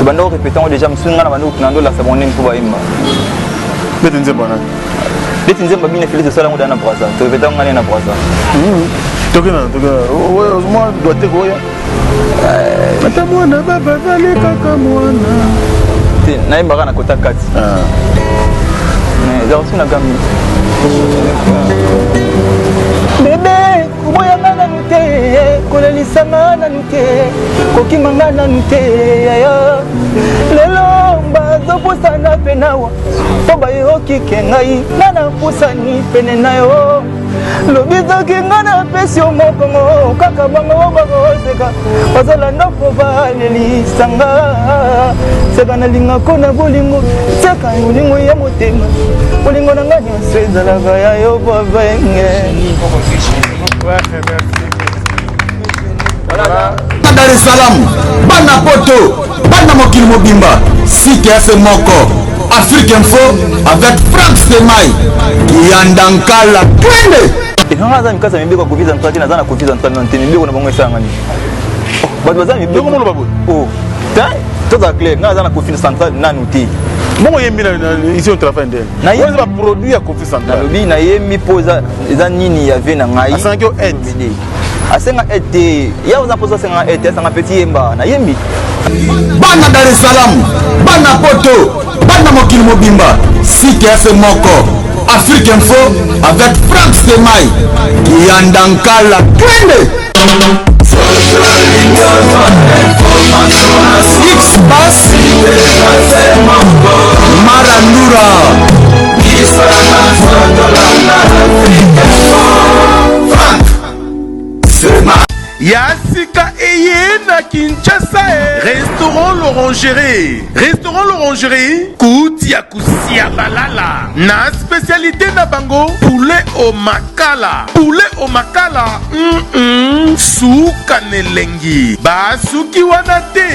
Tobanda korepete yango déjà, mosusu ngai na banda kokina ndolakisa bango ndenge mpo bayemba. Neti nzembo wana? Neti nzembo Bina Félix, osala yango da na Braza, torepete yango ngai na Braza. Tokena, tokena mwa doite koya ata mwana baba azali kaka mwana. Te, nayembaka na kota kati, ezaka su na gami. Bebe, koboyanga nanu te, kolelisanga nanu te, kokimanga nanu te. Yaya, lelo bazopusana mpe nawa mpo bayoki ke ngai nga napusani pene na yo. Lobi soki nga napesi yo mokongo, kaka bango bakoseka, bazolanda mpo balelisanga. Seka nalingako na bolingo, seka bolingo ya motema, bolingo na nga nyonso ezalaka ya yo bavenge. Dar es Salaam, bana poto, bana mokili mobimba, site ya se moko, Afrique Info avec Frank Semai, Kiyanda Nkala, twende! Ekanga aza mikasa ya mibeko ya Kofi Central te. Naza na Kofi Central nano te. Mibeko na bango esalanga nini? Bato baza mibeko. Moloba boye. Oh te, tozala clair, ngai aza na Kofi Central nanu te. Bongo yembi na ici on travaille ndenge Nayembi. Oyo eza baproduit ya Kofi Central. Nalobi nayembi mpo eza nini ya ve na ngai. Asengaki yo aide? Asenga aide te. Ya oza mposa asenga aide te, asanga petit yemba, nayembi. Bana Dar es Salaam, bana poto, bana mokili mobimba, site ya se moko, Afrique Info avec Frank Semai, Kiyanda Nkala, twende! X Bass, Marandura. Frank Semai. Ya sika eye na Kinshasa e. Restaurant L'Orangerie, Restaurant L'Orangerie, kuti ya kusia balala na spécialité na bango poulet au makala, poulet au makala, Suka na elengi. Basuki wana te.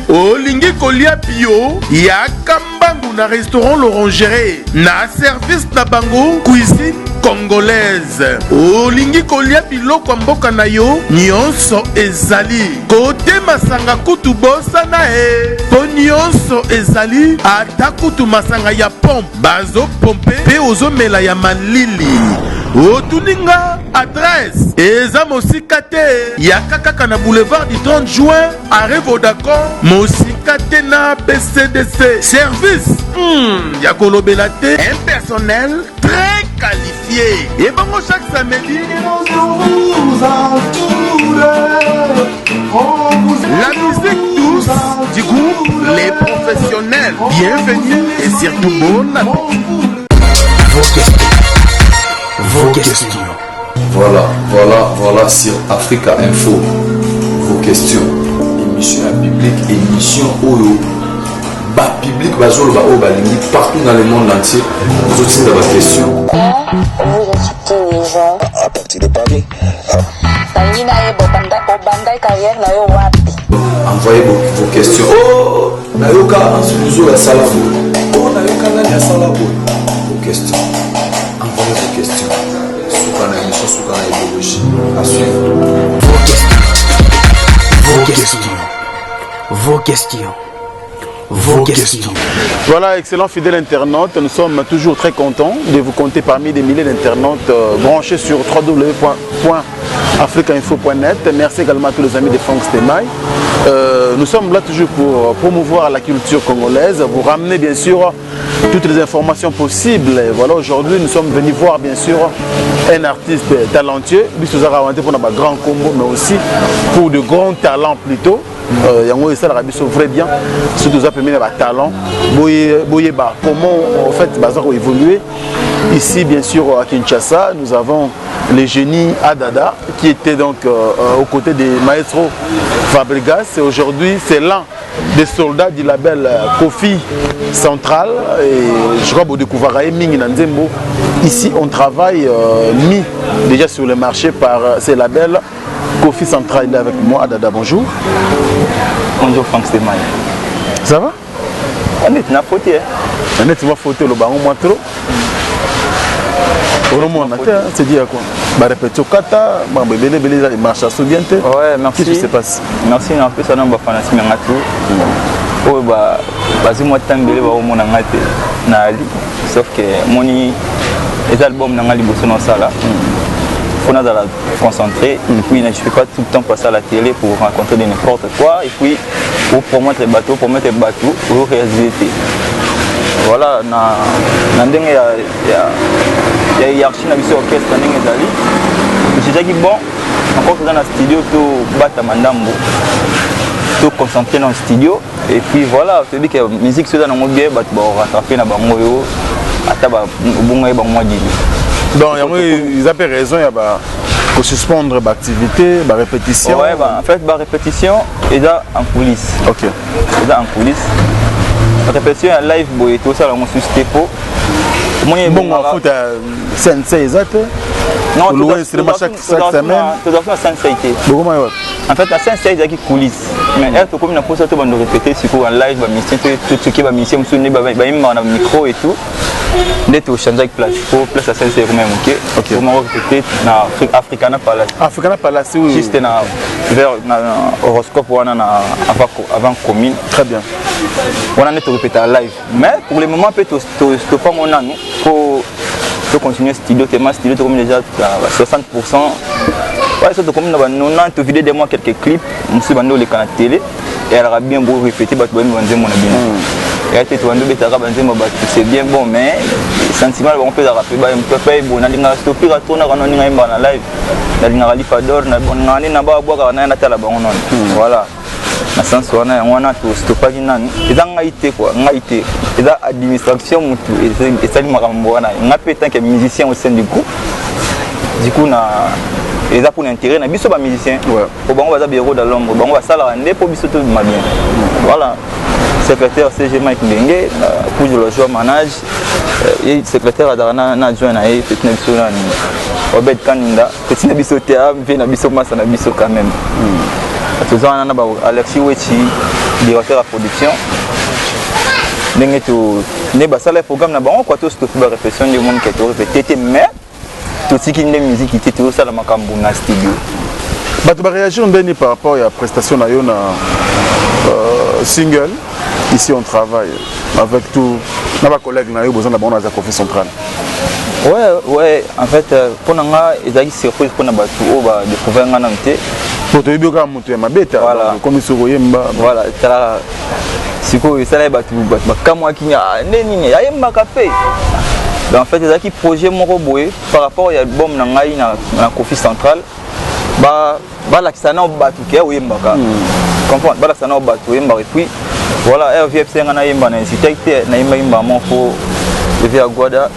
Olingi kolia bio, yaka mbangu na Restaurant L'Orangerie, na service na bango cuisine congolaise. Olingi kolia biloko ya mboka na yo, nyonso ezali. Kote masanga kutu bosana e, mpo nyonso ezali, ata kutu masanga ya pompe, bazopompe mpe ozomela ya malili. Otuni nga adresse, eza mosika te, yaka kaka na boulevard du 30 juin, arrêt Vodacom, mosika te na BCDC. Service ya kolobela te, un personnel très qualifié. Et bongo chaque samedi, la musique douce du groupe Les Professionnels. Bienvenue et surtout bon appétit. Vos questions. Vos questions. Voilà, voilà, voilà sur Africa Info. Vos questions. Émission ya public, émission oyo ba public bazoloba oyo balingi partout dans le monde entier. Ozotinda ba question. Vous insultez les gens. À partir de Paris. Nalingi nayeba obanda carrière na yo wapi? Envoyez vos questions. Oh, nayoka Ansunuzo asala boye. Oh, nayoka nani asala boye. Vos questions. Envoyez vos questions. Suka na émission, suka na idéologie. À suivre. Vos questions. Vos questions. Vos questions. Vos questions. Voilà, excellent fidèle internaute, nous sommes toujours très contents de vous compter parmi des milliers d'internautes branchés sur www.africainfo.net. Merci également à tous les amis de Franck Stemay. Nous sommes là toujours pour promouvoir la culture congolaise, vous ramener bien sûr toutes les informations possibles. Et voilà, aujourd'hui, nous sommes venus voir bien sûr un artiste talentueux, biso pour un grand combo, mais aussi pour de grands talents plutôt. Yango esalaka biso vrai bien, surtout toza pembeni ya batalent, boyeba comment en fait baza koévoluer. Ici bien sûr à Kinshasa, nous avons le génie Adada qui était donc aux côtés des maestro Fabregas et aujourd'hui c'est l'un des soldats du label Kofi Central et je crois bodécouvrir mingi na nzembo. Ici on travaille, mis déjà sur le marché par ces labels Kofi Central. Il est avec moi. Adada, bonjour. Bonjour Franck Stemay. Ça va? Neti na faute, eh. Neti mwa faute, oloba yango mwa trop, olomona te. C'est dit à quoi? Barépétition kata mambo ebele ebele eza marche aso bien te. Ouais, merci. Qu'est-ce qui se passe? Merci, napesa na bafanasi nanga tout. Oyo bazwi mwa temps ebele baomona nga te na ali, sauf que moni eza album na nga liboso naosala, faut nazala concentré. Et puis je peux pas tout le temps passer à la télé pour raconter de n'importe quoi et puis pour promettre bato, promettre bato oréaliser te. Voilà, na ndenge ya hiérarchie na biso, orchestre ndenge ezali, ezalaki bon encore toza na studio, tobatama ndambo, toconcentré na studio et puis voilà. Toyebi ke musique so eza nango bien, bato bakorattrape na bango oyo ata obongo ye bango mwa dili. Donc yango eza mpe raison ya kosuspendre baactivité, barépétition? Ouais, bah, en fait barépétition eza en coulisse. Eza en coulisse. Répétition ya live boye tosala yango susu te po Mbongo afuta CNC eza te, louer instrument chaque semaine. Tozalaki na CNC te. Bokoma wapi? En fait, na CNC ezalaki coulisse, mais heure tokomi na mposa to bando répéter sikoyo en live, bamusicien totuki, bamusicien mosusu nde bayembaka na micro et tout, nde tochangeaki place po place ya CNC ekoma ya moke. Komako répéter na Africana Palace. Africana Palace, oui. Juste na vers na horoscope wana, na avant commune. Très bien. Wana nde torépéta live, mais pour le moment mpe topango nanu po tocontinue studio tema. Studio tokomi déjà à 60. Ouais, so tokomi na ba 90, tovide de moi quelques clips mosusu bandi oleka na télé, eyalaka bien bo répéter, bato bayembi banzembo na bino eya te. Tobandi obetaka banzembo bato, c'est bien bon, mais sentiment na bango mpe ezalaka mpe pe bo nalingaka stopira tonaka no ndinga yembaka na live, nalingaka lifador, nalingaka nde na babwakaka naye natala bango nono. Voilà, na sens wana, yango wana tostopaki nanu. Eza ngai te kua, ngai te, eza administration motu esali makambo wana. Ngai mpe tant que musicien au sein du groupe, du coup na eza mpona intérêt na biso bamusicien, po bango baza bureau de l'ombre, bango basalaka nde mpo biso tobima bien. Voilà, secrétaire CG Mike Ndenge Kujo la joie manage ye, secrétaire azalaka na adjoint na ye, petit na biso nani, Obed Kaninda, petit na biso te, mpe na biso masa na biso quand même. Toza wana na ba Alexis Wechi, directeur ya production, ndenge to nde basala programme na bango kwa tostopi barépétition nde omoni ke torépété te, mais totiki nde musique te, tozosala makambo na studio. Bato baréagir ndeni par rapport ya prestation na yo na single "Ici on travaille" avec tout na bacollègue na yo boza na bango na za Kofi Central? Ouais, en fait mpo na nga ezalaki surprise mpona bato oyo badécouvrir nga nanu te. Po toyebi kaka moto ya mabeta, komi soki oyemba. Voilà, tala sikoyo esalaki bato, bato bakamwaki nde nini ayembaka mpe. Donc en fait ezalaki projet moko boye par rapport ya album na ngai na Kofi Central, balakisa nao bato ke oyembaka, comprendre, balakisa nao bato oyembaka. Et puis voilà, RVFC nga nayemba na hésitaki te, nayembaki mbala moko evi ya Gwada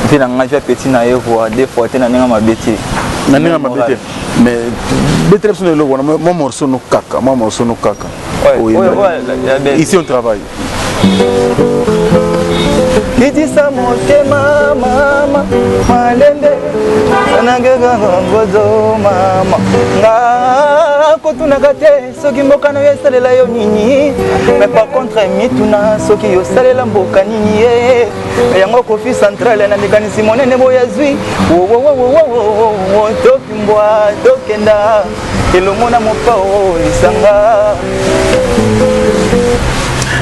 mpe na ngai via petit na ye voix deux fois te, na ndenge mabe te. Na ndenge mabe te, mais betela biso na eloko wana, mwa morceau no kaka, mwa morceau no kaka. "Ici on travaille". Kitisa motema mama, malembe sanangegangozo mama, nga kotunaka te soki mboka na yo esalela yo nini, mais par contre mituna soki osalela mboka nini. Ye yango Kofi Central na likanisi monene boye azwi topimbwa, tokenda elongo na mopao lisanga.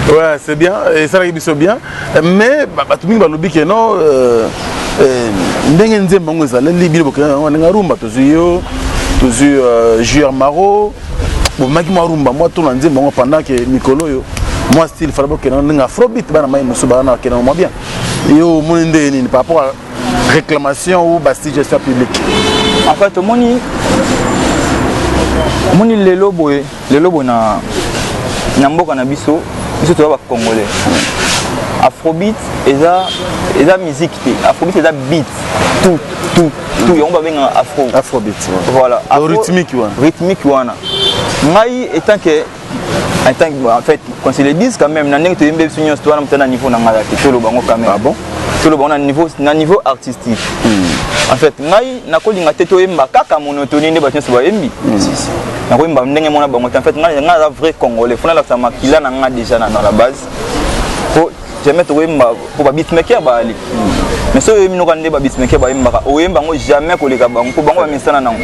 Ouais, c'est bien, esalaki biso bien, mais bato mingi balobi ke non, ndenge nzembo yango ezaleli bino bokenda yango ndenge rumba, tozwi yo, tozwi Jr Maro, bomaki mwa rumba mwa to na nzembo yango, pendant ke mikolo oyo mwa style fala bokenda ndenge afrobeat, bana mai mosusu bana bakenda mwa bien. Yo omoni ndenge nini par rapport à réclamation ou basuggestion publique? En fait omoni lelo boye na mboka na biso, biso toza bacongolais, afrobeat eza musique te, afrobeat eza beat, tout tout tout, yango babengaka afro. Afrobeat. Voilà. Rythmique wana. Rythmique wana, ngai étant que en tant que, en fait, qu'on se le dise quand même, na ndenge toyembi biso nyonso to wana, moto na niveau na ngai te, toloba yango quand même. Ah bon? Toloba yango na niveau artistique. En fait ngai nakolinga te toyemba kaka monotonie nde bato nyonso bayembi, nakoyemba ndenge mona bango te. En fait ngai naza vrai Congolais, fo nalakisa makila na ngai déjà na la base po Jamais tokoyemba mpo babeatmaker baali. Mais soki oyembi noka nde babeatmaker bayembaka, oyemba yango jamais koleka bango, mpo bango bamesana nango.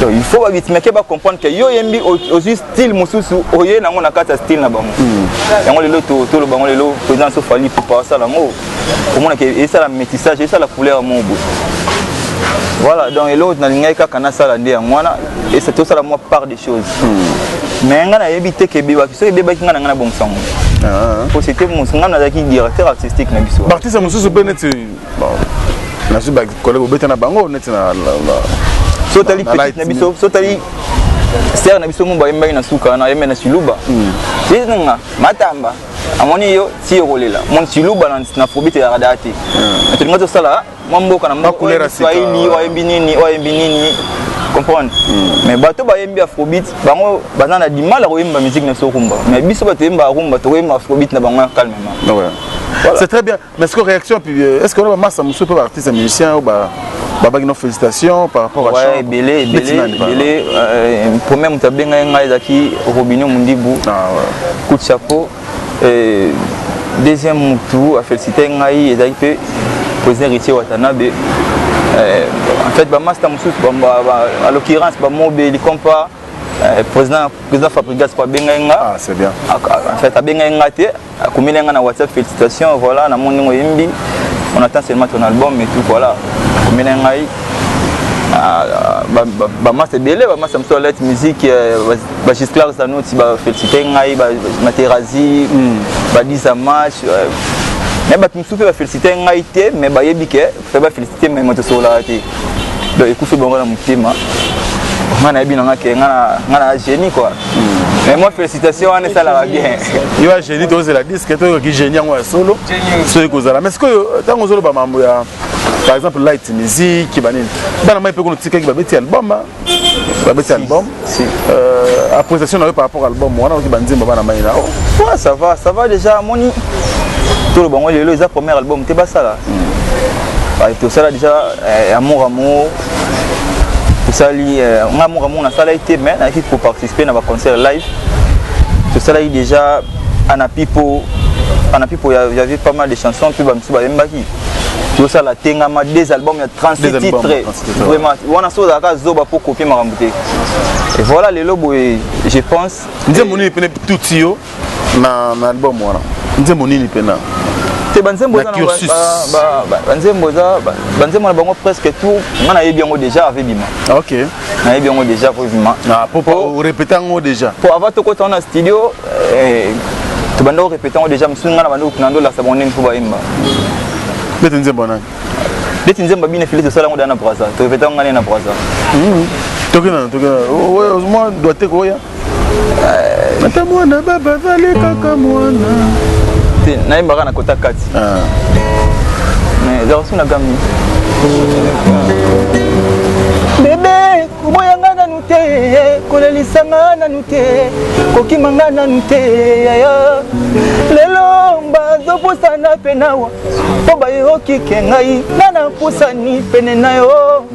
Donc il faut babeatmaker bacomprendre ke yo oyembi, ozwi style mosusu, oye nango na kati ya style na bango. Yango lelo toloba yango lelo, président so Fally Ipupa asala yango, omona ke esala métissage, esala couleur moko boye. Voilà, donc eloko nalingaki kaka nasala nde yango wana, tosala mwa part des choses. Mais ngai nayebi te ke ebebaki. Soki ebebaki, ngai na ngai nabongisa yango, po c'était ngai nazalaki directeur artistique na biso. Baartiste mosusu mpe neti, bon, nazwi bacollègue obeta na bango neti na So otali petite na biso, so otali sere na biso mo bayembaki na suka wana, ayembi na Chiluba nga matamba, amoni yo ti okolela moni Chiluba na afrobeat ezalaka daa te. Mais tolinga tosala mwa mboka na mboka, Swahili, oyembi nini, oyembi nini, comprendre. Mais bato bayembi afrobeat, bango baza na du mal ya koyemba musique na biso rumba, mais biso bato toyembaka rumba, tokoyemba afrobeat na bango calmement. Ouais. Voilà. C'est très bien. Mais est-ce que réaction, puis, est-ce qu'on a masse à moussou, artiste musicien ou bah, babaki no félicitations par rapport à Ouais, ebele, ebele, ebele. Premier moto abengai ngai ezalaki Robinio Mundibu. Ah, ouais. Coup de chapeau. Deuxième motu afélicité ngai ezalaki mpe président Héritier Watanabe. En fait, bamaster mosusu, à l'occurrence bamobeli compa, président Fabregas po abengai nga. Ah, c'est bien. En fait, abengai nga te, akomeli nga na WhatsApp: "Félicitations, voilà, namoni ndenge oyembi, on attend seulement ton album et tout." Voilà, akomeli ngai. Bamasa ebele, bamasa mosusu alete musique, bagisclar Zanoti bafélicité ngai, Materazi, badisa match. Mais bato mosusu mpe bafélicité ngai te, mais bayebi ke fe bafélicité, mais moto esololaka te. Donc ekufi bango na motema. Nga nayebi nanga ke nga na génie quoi, mais moi félicitation wana esalaka bien. Yo ya génie, tozela disque, toyoki génie yango ya solo soki kozala. Mais sikoyo, ntango ozoloba mambo ya, par exemple, light musique, banini, bana mai mpe kuna otikaki, babeti album, babeti album, appréciation na yo par rapport album wana, oki banzembo bana mai na? Ouais, ça va, ça va déjà. Amoni, toloba ngo lelo eza premier album te basala. Tosala déjà Amour Amour, tosali nga Amour Amour nasalaki te, mais nayaki koparticiper na baconcert live. Tosalaki déjà Anapipo. Anapipo, y avait pas mal de chansons mpe bamisusu bayembaki. Tosala Tengama, deux albums ya 36 titres. Vraiment wana so ozalaka zoba mpo kopie makambo te. Et voilà, lelo boye, je pense. Nzembo nini pene tuti yo na album wana? Nzembo nini pena? Te, banzembo eza, banzembo eza, banzembo na bango presque tout nga nayebi yango déjà ave bima. Nayebi yango déjà po bima. Po répéter yango déjà. Po avant tokota na studio, tobanda korépéter yango déjà. Mosusu nga na banda na ndolakisa bango ndenge fo bayemba. Bete nzembo nani? Neti nzembo abine fili, tosala yango da na Braza, torépéter yango nga nde na Braza. Tokena, tokena mwa doit te koya ata mwana baba azali kaka mwana. Te, nayembaka na kota kati, mais ezalaka su na gami. Bebe, koboyanga nanu te, kolelisanga nanu te, kokimanga nanu te yaya. Lelo bazopusana penawa mpo bayoki ke ngai nga napusani pene na yo.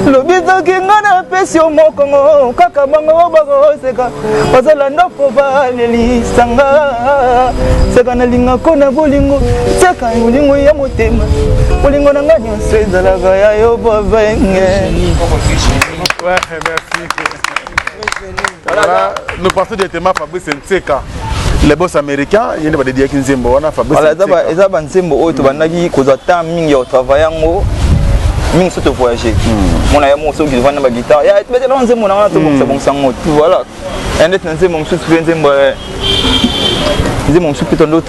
Lobi soki nga napesi yo mokongo, kaka bango bakoseka, bazolanda mpo balelisanga. Seka nalingako na bolingo, seka bolingo ya motema, bolingo na nga nyonso ezalaka ya yo bavenge. Ouais, merci. Voilà, nous passons directement à Fabrice Nseka, les boss américains. Il y a des dédiés nzembo wana Fabrice. Voilà, eza banzembo oyo tobandaki kozwa temps mingi ya kotravaille yango mingi so tovoyage. Mona ya moko soki ovanda baguitare ya tobetela nzembo na wana, tobongisa bongisa yango tout. Voilà, ndeti na nzembo mosusu mpe, nzembo mosusu mpe tondo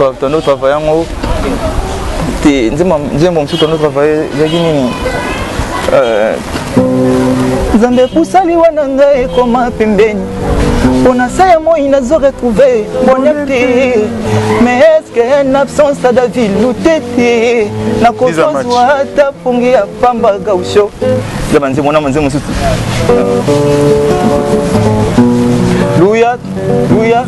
travaille yango te. Nzembo mosusu tondo travaille ezalaki nini? Nzambe epusali wana ngai ekoma pembeni mpo na sa ya moi nazo retrouve bonheur te, mais est-ce na absence ya David Lutete nakokozwa ata pongi ya pamba? Gausho eza banzembo na banzembo mosusu. Luya, luya,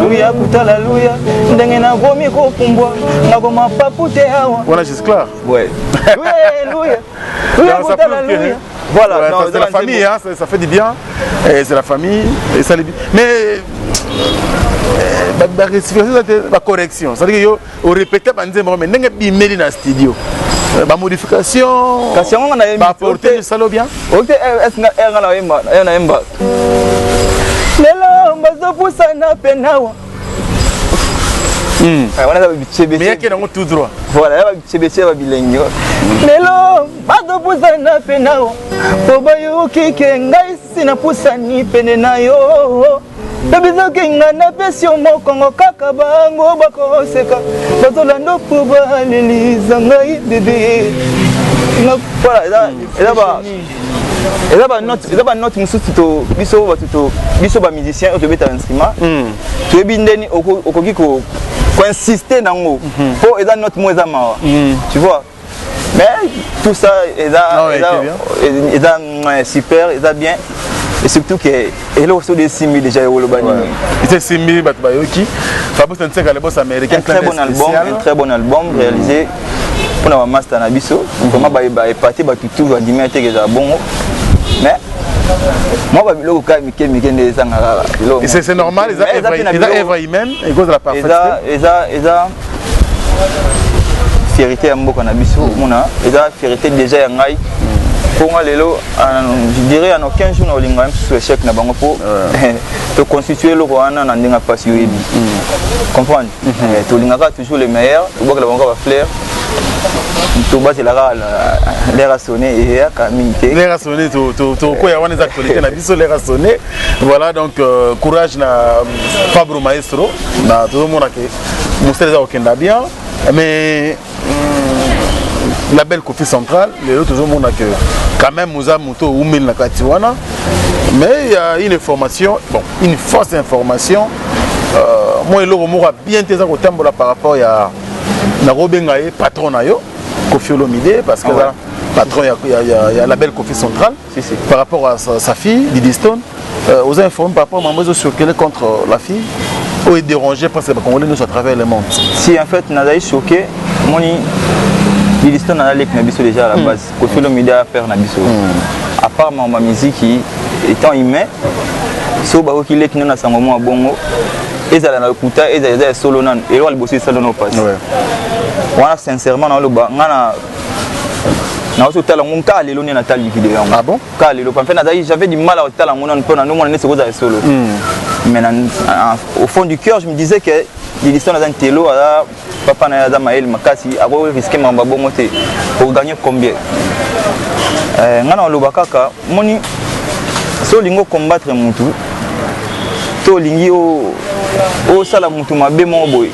luya kutala, luya ndenge nakomi kopumbwa, nakoma papu te awa. Wana Gisclar. Ouais. Luya, luya, luya kutala, luya. Voilà. Ouais, c'est la famille, hein, ça fait du bien. C'est la famille. Et ça, mais Barectification eza te, bacorrection, c'est-à-dire yo orépété banzembo, mais ndenge bimeli na studio, bamodification. Kasi yango nga nayembi. Baapporte salo bien. Ote nga nga nayemba, nayemba lelo bazopusana penawa. Wana eza babicebece. Mais yake nango tout droit. Voilà, ya babicebece ya babilengi. Lelo bazopusana penawa po bayoki ke ngai sinapusani pene na yo. Babizoki nga napesi yo mokongo, kaka bango bakoseka, bazolanda po balelisa ngai bebe. Voilà, eza banote, eza banote mosusu. To biso bato, to biso bamusicien oyo tobeta instrument, toyebi ndeni okoki koinsiste nango mpo eza note moko eza mawa, tu vois. Mais tout ça eza eza super, eza bien, et surtout que eloko soki esimbi déjà, ekoloba nini? Esimbi, bato bayoki Fabrice Nseka, le boss américain. Un très bon album, un très bon album réalisé mpona bamaster na biso. Vraiment baepate bato tout bandimi ete ezala bongo, mais mwa babiloko kaka mike mike nde ezanga kaka. C'est normal, eza œuvre humaine, ekozala parfait. Eza fierté ya mboka na biso. Omona, eza fierté déjà ya ngai, mpo nga lelo, je dirais en 15 jours na olinga mosusu échec na bango, mpo toconstitue eloko wana na ndenge mpasi, oyebi comprendre. Tolingaka toujours le meilleur, tobwakela bango bafleur, tobatelaka l'heure a sonné, eyaka mingi te. L'heure a sonné, tokoya wana, eza actualité na biso, l'heure a sonné. Voilà, donc courage na Fabro Maestro na tozomona ke mosala eza kokenda bien. Mais label Kofi Central, lelo tozomona que quand même oza moto oumeli na kati wana, mais il y a une information, bon, une fausse information, moi eloko moko ya bien te eza kotambola par rapport ya nakobenga ye patron na yo Kofi Olomide, parce que aza patron ya label Kofi Central. Si, si. Par rapport à sa fille Didi Stone, oza informé par rapport à mambo ezocircule contre la fille oyo edéranger presque bacongolais nyonso à travers le monde? Si, en fait nazali choqué. Omoni, Didi Stone aza leki na biso déjà à la base. Kofi Olomide père na biso. À part makambo ya miziki, étant humain, so bakoki leki nano na sango mwa bongo, ezala na lokuta, ezala eza ya solo, nano eloko ya liboso esala nano pasi wana. Sincèrement naoloba, nga na naosi otala yango kaka lelo nde natali video yango. Ah bon? Kaka lelo. En fait nazali, j'avais du mal à otala yango nano, mpo na nomona nde sekozala solo. Mais au fond du cœur, je me disais que Didi Stone aza ntelo, aza papa na ye, aza mayele makasi, akorisquer makambo ya bongo te pour gagner combien. Nga na oloba kaka, moni so olingi ocombattre mutu to olingi osala mutu mabe moko boye,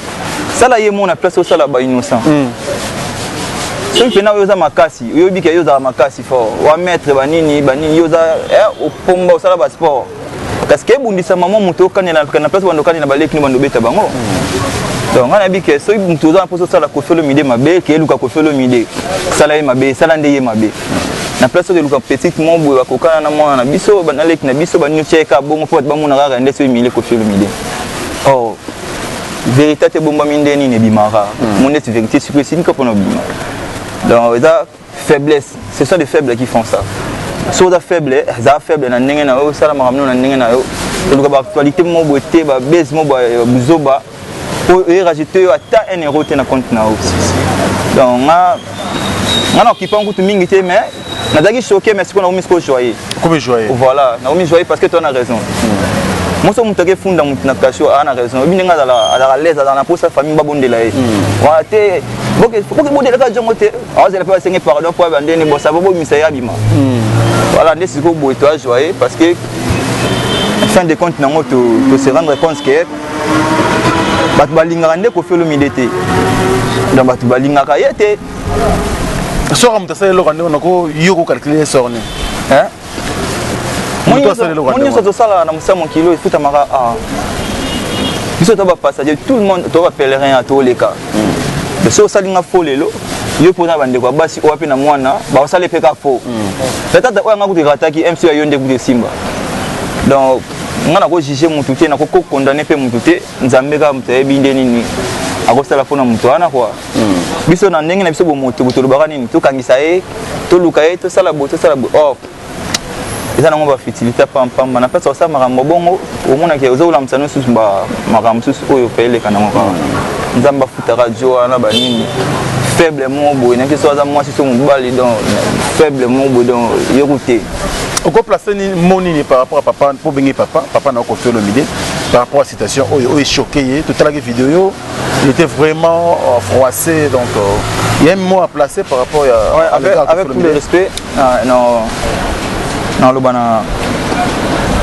sala ye moko na place osala bainnocent. Soki mpena oyo oza makasi, oyebi ke yo ozala makasi fort, wa maître banini banini, yo oza opomba, osala basport, kasi ke ebundisa mama moto okanela na place bando okanela baleki no bando obeta bango. Donc ngai nayebi ke soki moto oza na mposa osala Kofi Olomide mabe, ke eluka Kofi Olomide, sala ye mabe, sala nde ye mabe na place oyo eluka petite mo boye bakokana na mwana na biso, naleki na biso, banini, otia ye kaka bongo mpo bato bamona kaka nde so emilie Kofi Olomide. Or vérité te ebombami nde nini ebimaka mo neti vérité sikoyo esili ka mpona obima. Donc eza faiblesse, ce sont des faibles qui font ça. Soki oza faible, eza faible na ndenge na yo, osala makambo na ndenge na yo, oluka baactualité moko boye te, babese mo buzoba po erajouter yo ata 1 euro te na compte na yo. Donc nga na okipa nkutu mingi te, mais nazalaki choqué, mais sikoyo nakomi sikoyo joyeux. Komi joyeux. Voilà, nakomi joyeux parce que toza na raison. Moso moto akefunda motu na kasho, aa na raison, oyebi ndenge azalaka l'aise, azala na mposa famille babondela ye wana te, boke bondelaka jongo te, azala mpe basenge pardon po bandeni bosabo bobimisa ye abima. Voilà nde sikoyo boye toa joyeux, parce que fin de compte nango to se rendre compte que bato balingaka nde Kofi Olomide te. Donc bato balingaka ye te. Soka moto asali eloko ndenge nako yo kocalculer sort nini? Mo nyonso tosalaka na mosala mokili oyo efutamaka a biso to bapassager, tout le monde to bapèlerin ya toleka. So osali nga fo lelo, yo mpona bandeko ya basi oyo mpe na mwana bakosala mpe ka fo, peut-être oyo anga kutu erataki mc ya yo nde kutu esimba. Donc nga nakojuger mutu te, nakokokondane mpe mutu te. Nzambe kaka moto ayebi nde nini akosala mpona moto wana kua. Biso na ndenge na biso bomoto, tolobaka nini? Tokangisa ye, toluka ye, tosala boye, tosala boye. Or Eza nango bafutilité ya pampamba na place osala makambo bongo, omonaki oza kolamisa no susu makambo mosusu oyo pe eleka nango kaka. Nzambe afutaka jo wana banini faible moko boye, nayebi so aza mwasi so mobali, donc faible moko boye, donc yoku te. Okoplace mo nini par rapport à papa, mpo obenge papa, papa na Koffi Olomide, par rapport à situation oyo oyo echoqué ye? Totalaki vidéo yo, il était vraiment froissé, donc il y a un mot à placer par rapport à, ouais, avec tout le respect, non, naloba na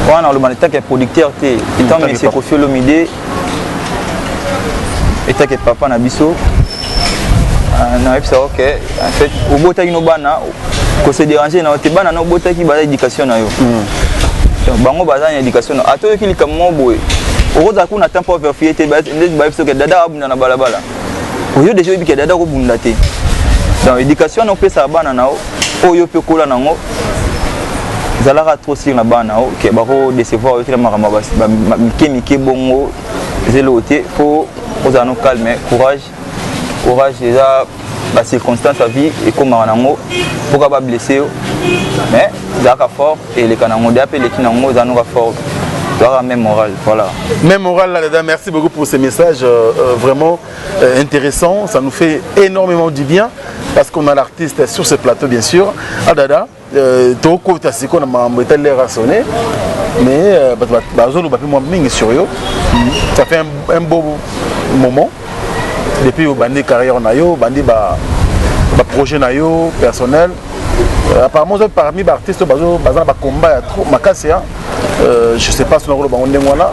wana, naloba na etake producteur te, étant monsieur Koffi Olomide, etake papa na biso, nayebisa ok, en fait obotaki no bana, kose déranger na yo te. Bana na obotaki baza éducation na yo, bango baza na éducation na. Ata oyoki likambo moko boye, okozala kuna temps mpo vérifier te. Nde bayebi soki dada abunda na balabala, oyo déjà oyebi ke dada akobunda te. Donc éducation wana opesaka bana na yo, oyo mpe kola nango, ezalaka trop sûr na bana yo ke bako décevoir yo te na makambo mike mike bongo. Eza eloko te, faut ozala no calme, courage, courage. Eza bacirconstance ya vie, ekomaka nango mpoka bablesse yo, mais ezalaka fort, eleka nango deya mpe eleki nango. Eza noka fort, ezalaka même moral, voilà. Même moral là, Dada, merci beaucoup pour ces messages vraiment intéressants. Ça nous fait énormément du bien parce qu'on a l'artiste sur ce plateau, bien sûr. Ah Dada, tokota sikoyo na makambo etali l'heure a sonné, mais bato bazoloba mpe mwa mingi sur yo. Ça fait un beau moment depuis obandi carrière na yo, obandi baprojet na yo personnel. Apparemment oza parmi baartiste oyo baza na bacombat ya trop makasi. Je sais pas soki nakoloba bango ndenge wana,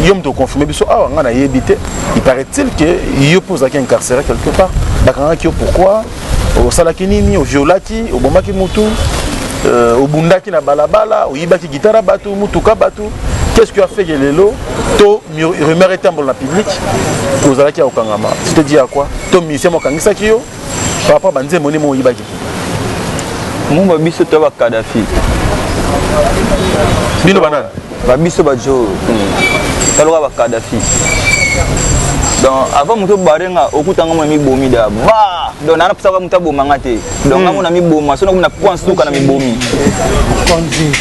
yo moto oconfirme biso awa, ngai nayebi te. Il paraît-il que yo mpo ozalaki incarcéré quelque part, bakangaki yo. Pourquoi? Osalaki nini? Oviolaki, obomaki mutu, obundaki na balabala, oyibaki guitare bato, mutuka bato? Qu'est-ce qui a fait que lelo to rumeur etambola na public ozalaki ya kokangama? Si te dit ya quoi? To musicien mo akangisaki yo par rapport banzembo nini mo oyibaki? Mumba, biso to bakadafi. Bino banani? Babiso bajo taloka bakadafi. Donc avant moto barenga okutanga mona mibomi da ba, donc nana pusaka moto abomanga te. Donc nga mona miboma so nakomi na point suka na mibomi,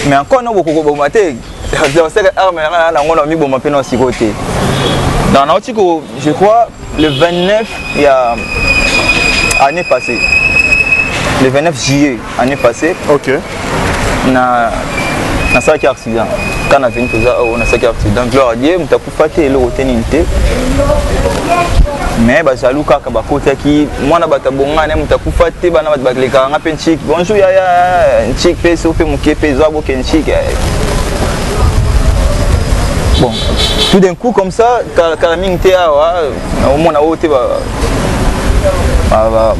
mais encore no bokoko boma te, oseka arme nanga nango na miboma mpe na sikoyo te. Donc nauti ko, je crois le 29 ya année passée, le 29 juillet année passée, na nasalaki accident ka na veni toza oyo, nasalaki accident. Gloire à Dieu, moto akufa te, eloko te, nini te, mais bajalu kaka bakotaki mwana bato abongana, moto akufa te. Bana bato balekaka nga mpe ncik, bonjour yaya, ncik mpe so mpe moke mpe ezwa boke ncik. Bon, tout d'un coup comme ça, kala mingi te awa omona oyo te,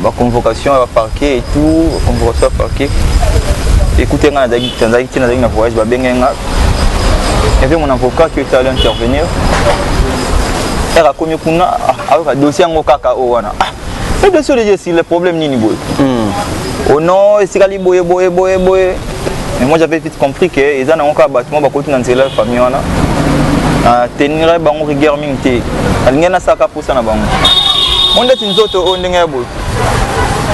baconvocation ya baparquet et tout, convocation ya parquet. Écoutez, nga nazalaki te, nazalaki na voyage, babenge nga. Il y avait mon avocat qui était allé intervenir. Ere akomi kuna, ayoka dossier yango kaka oyo wana. Ah, e dossier déjà esili, problème nini boye? Oh non, esikali boye boye boye boye. Mais moi j'avais vite compris que eza nango kaka bato mo bakoti na nzela ya famille wana. Tenir bango rigueur mingi te, alingi nasalaka mposa na bango mo ndeti nzoto oyo ndenge ya boye.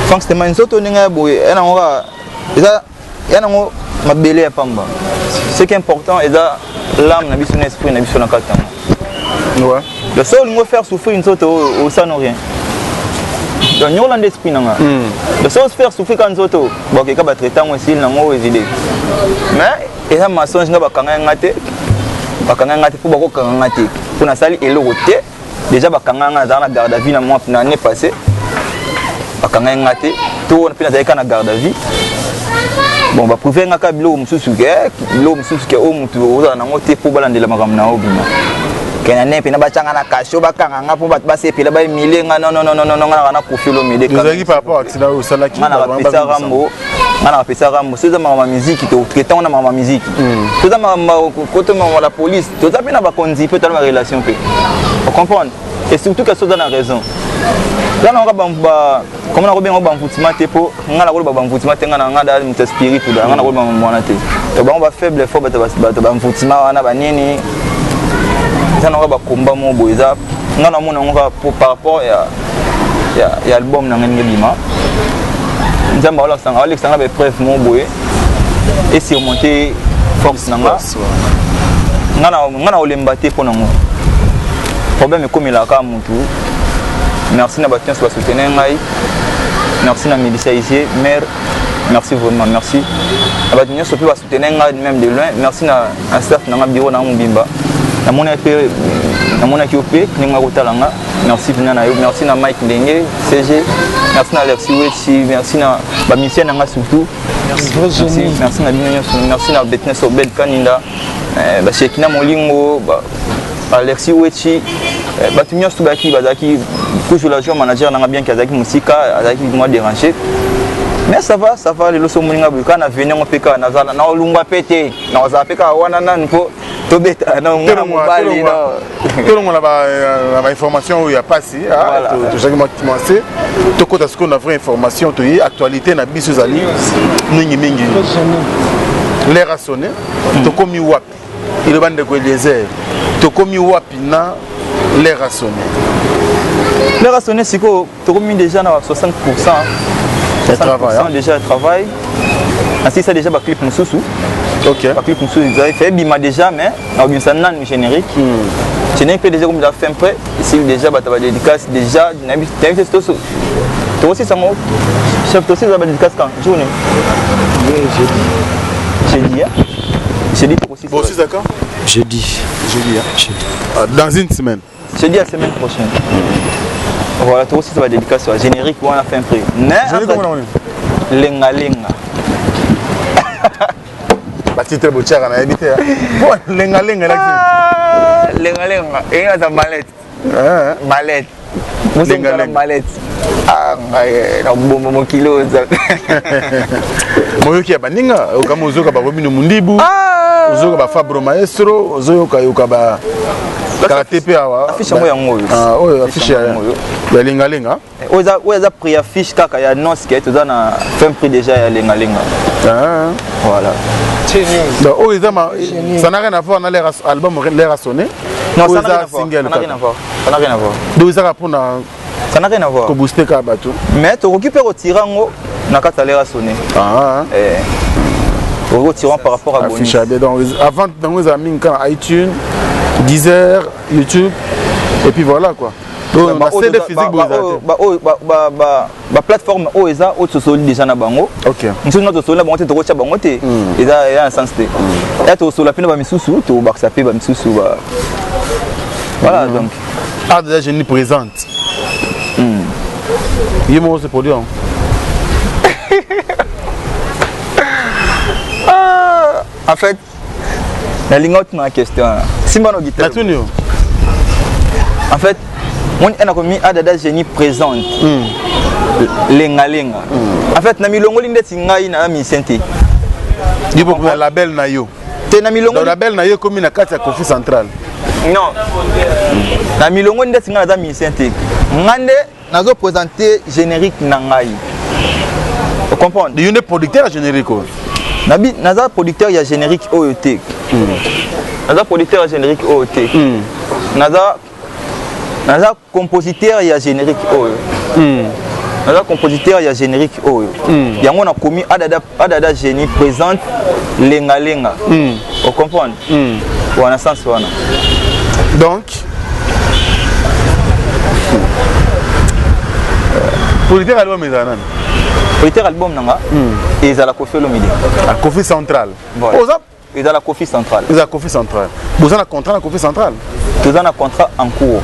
Frank Stema, nzoto ndenge ya boye ya nango kaka eza ya nango mabele ya pamba. Ce qui est important eza l'âme na biso na esprit na biso na kati yango. Le seul olingo faire souffrir nzoto oyo, osano rien. Donc nyolanda esprit na nga. Le seul faire souffrir ka nzoto, bakeka batraite yango, esili nango, evide. Mais eza mensonge, nga bakanga nga te, bakanga nga te mpo bakokanga nga te mpo nasali eloko te. Déjà bakanga nga, nazala na garde à vue na mois na année passée, bakanga nga te to wana mpe nazalaki kaka na garde à vue. Bon, baprive nga kaka biloko mosusu ke biloko mosusu ke oyo motu ozala nango te mpo balandela makambo na yo bima kena ne mpena batianga na kasho, bakanga nga mpo bato basepela baemilie nga. Non, non, non, non, nga naka na Koffi Olomide. Ezalaki par rapport accident oyo osalaki? Nga naka pesa Rambo, nga naka pesa Rambo. So eza makambo ya miziki, totraite na makambo ya miziki, toza makambo kote makambo la police, toza mpe na bakonzi mpe tala barelation mpe ocomprendre. Et surtout ke so oza na raison, eza nango koma nakobenga bamvutima te, mpo nga nakoloba bamvutima te. Nga na nga da moto spiritu da, nga nakoloba mwana te. To bango bafaible fo bato bamvutima wana banini, eza nango bakomba mo boye. Eza nga namona yango kaka par rapport ya album na ngai ndenge bima. Nzambe aolekisanga baépreuve mo boye. esurmonte force na nga. Nga na olemba te mpo nango problème ekomelaka mutu. Merci na bato nyonso basoutenir ngai, merci na Melissa Isie mère, merci vraiment, merci na bato nyonso mpe basoutenir ngai même de loin. Merci na staff na nga, bureau na nga mobimba. Namonaki mpe, namonaki yo mpe ndenge akotala nga, merci mpena na yo. Merci na Mike Ndenge CG, merci na Alexi Wetsi, merci na bamusicien na nga surtout. Merci, merci na bino nyonso. Merci na Betnes Obed Kaninda, Bashekina Molingo, Alexi Wetchi, bato nyonso bayaki, bazalaki toujours la joie. Manager nanga, bien ke azalaki mosika, azalaki mwa déranger, mais ça va, ça va. Lelo so omoni nga boye kaka na veni yango mpe kaka nazala na olungwa mpe te, nazala mpe kaka wana nanu mpo tobeta na ngana mobali. Tolongola bainformation oyo ya pasi, tozalaki mwa se, tokota sikoyo na vraie information. Toye actualité na biso ezali mingimingi l'heure a sonné. Tokomi wapi? Eloba ndeko Eliezer, tokomi wapi na l'heure a sonné? L'heure a sonné, sikoyo tokomi déjà na 60 ya travail, 60 déjà ya travail. Nasilisa déjà baclip mosusu. Baclip mosusu ezali fait, ebima déjà, mais nakobimisa nanu générique. Générique mpe déjà komi déjà fin prêt, esili déjà. Bato badédicace déjà, nayebi te tokosisa yango. Chef, tosilisa badédicace quand? Jour nini? Jeudi. Jeudi, hein? Jeudi tokosisa. Bosisa quand? Jeudi. Jeudi, hein? Jeudi. Ah, dans une semaine. Jeudi ya semaine prochaine, voilà, tokosisa badédicace ya générique wana fin prêt, mais Générique wana wana? Lengalenga. Batitre botiaka, nayebi te po lengalenga elaki. Ah, lengalenga eyei naza malette, malette. Lengalenga. Malette. Ah, ngai nabomba mokili oyo nzambe. Moyoki ya baninga okama, ozoyoka barobino mundibu, ozoyoka bafabro maestro, ozoyokayoka ba kala te mpe awa. Affiche yango, yango oyo. Ah, oyo affiche ya yango oyo. Ya lengalenga. Oyo eza prix affiche kaka ya annonce ke toza na fin prix déjà ya lengalenga. Ah. Voilà. Donc oyo eza ça n'a rien à voir na l'air album l'heure a sonné. Non, Oyo ça n'a eza rien à voir. single Ça n'a rien kaka. à voir, ça n'a rien à voir. Donc ezaka mpona Ça n'a rien à voir. kobooste kaka bato. Mais tokoki mpe kotira yango na kati ya l'heure a sonné. Ah. Eh, tokoki kotira yango par rapport à bonus. Affiche ya bien. Donc avant nango ezala mingi kaka na iTunes, Deezer, YouTube et puis voilà quoi. Donc ba CD physique boye ezala te. Baplateforme oyo eza oyo tosoli déjà na bango. Mosusu nga tosoli na bango te, tokotia bango te, eza na sens te. Ya tosola mpe na bamisusu, tobakisa mpe bamisusu ba, voilà, donc. Ah, déjà génie présente ye moko se produit. Ah, en fait nalinga otuna question wana, simba no guitare. Natuni yo. En fait moni ena komi Adada Génie présente lengalenga. En fait na milongoli ndeti ngai na musicien te. Yo mpo label na yo. Te, na milongoli. Donc label na yo ekomi na kati ya Kofi Central. Non, na milongoli ndeti ngai naza musicien te, ngai nde nazoprésente générique na ngai, ocomprendre? Yo nde producteur ya générique oyo? Nabi naza producteur ya générique oyo te, naza producteur ya générique oyo te, naza compositeur ya générique oyo, naza compositeur ya générique oyo. Yango nakomi Adada, Adada Génie présente lengalenga, ocomprendre? Wana sens wana. Donc producteur album ezala nani? Producteur album nanga ezala Kofi Olomide. Ah, Kofi Central. Voilà. Oza Ezala Kofi Central. Ezala Kofi Central. Boza na contrat na Kofi Central? Toza na contrat en cours.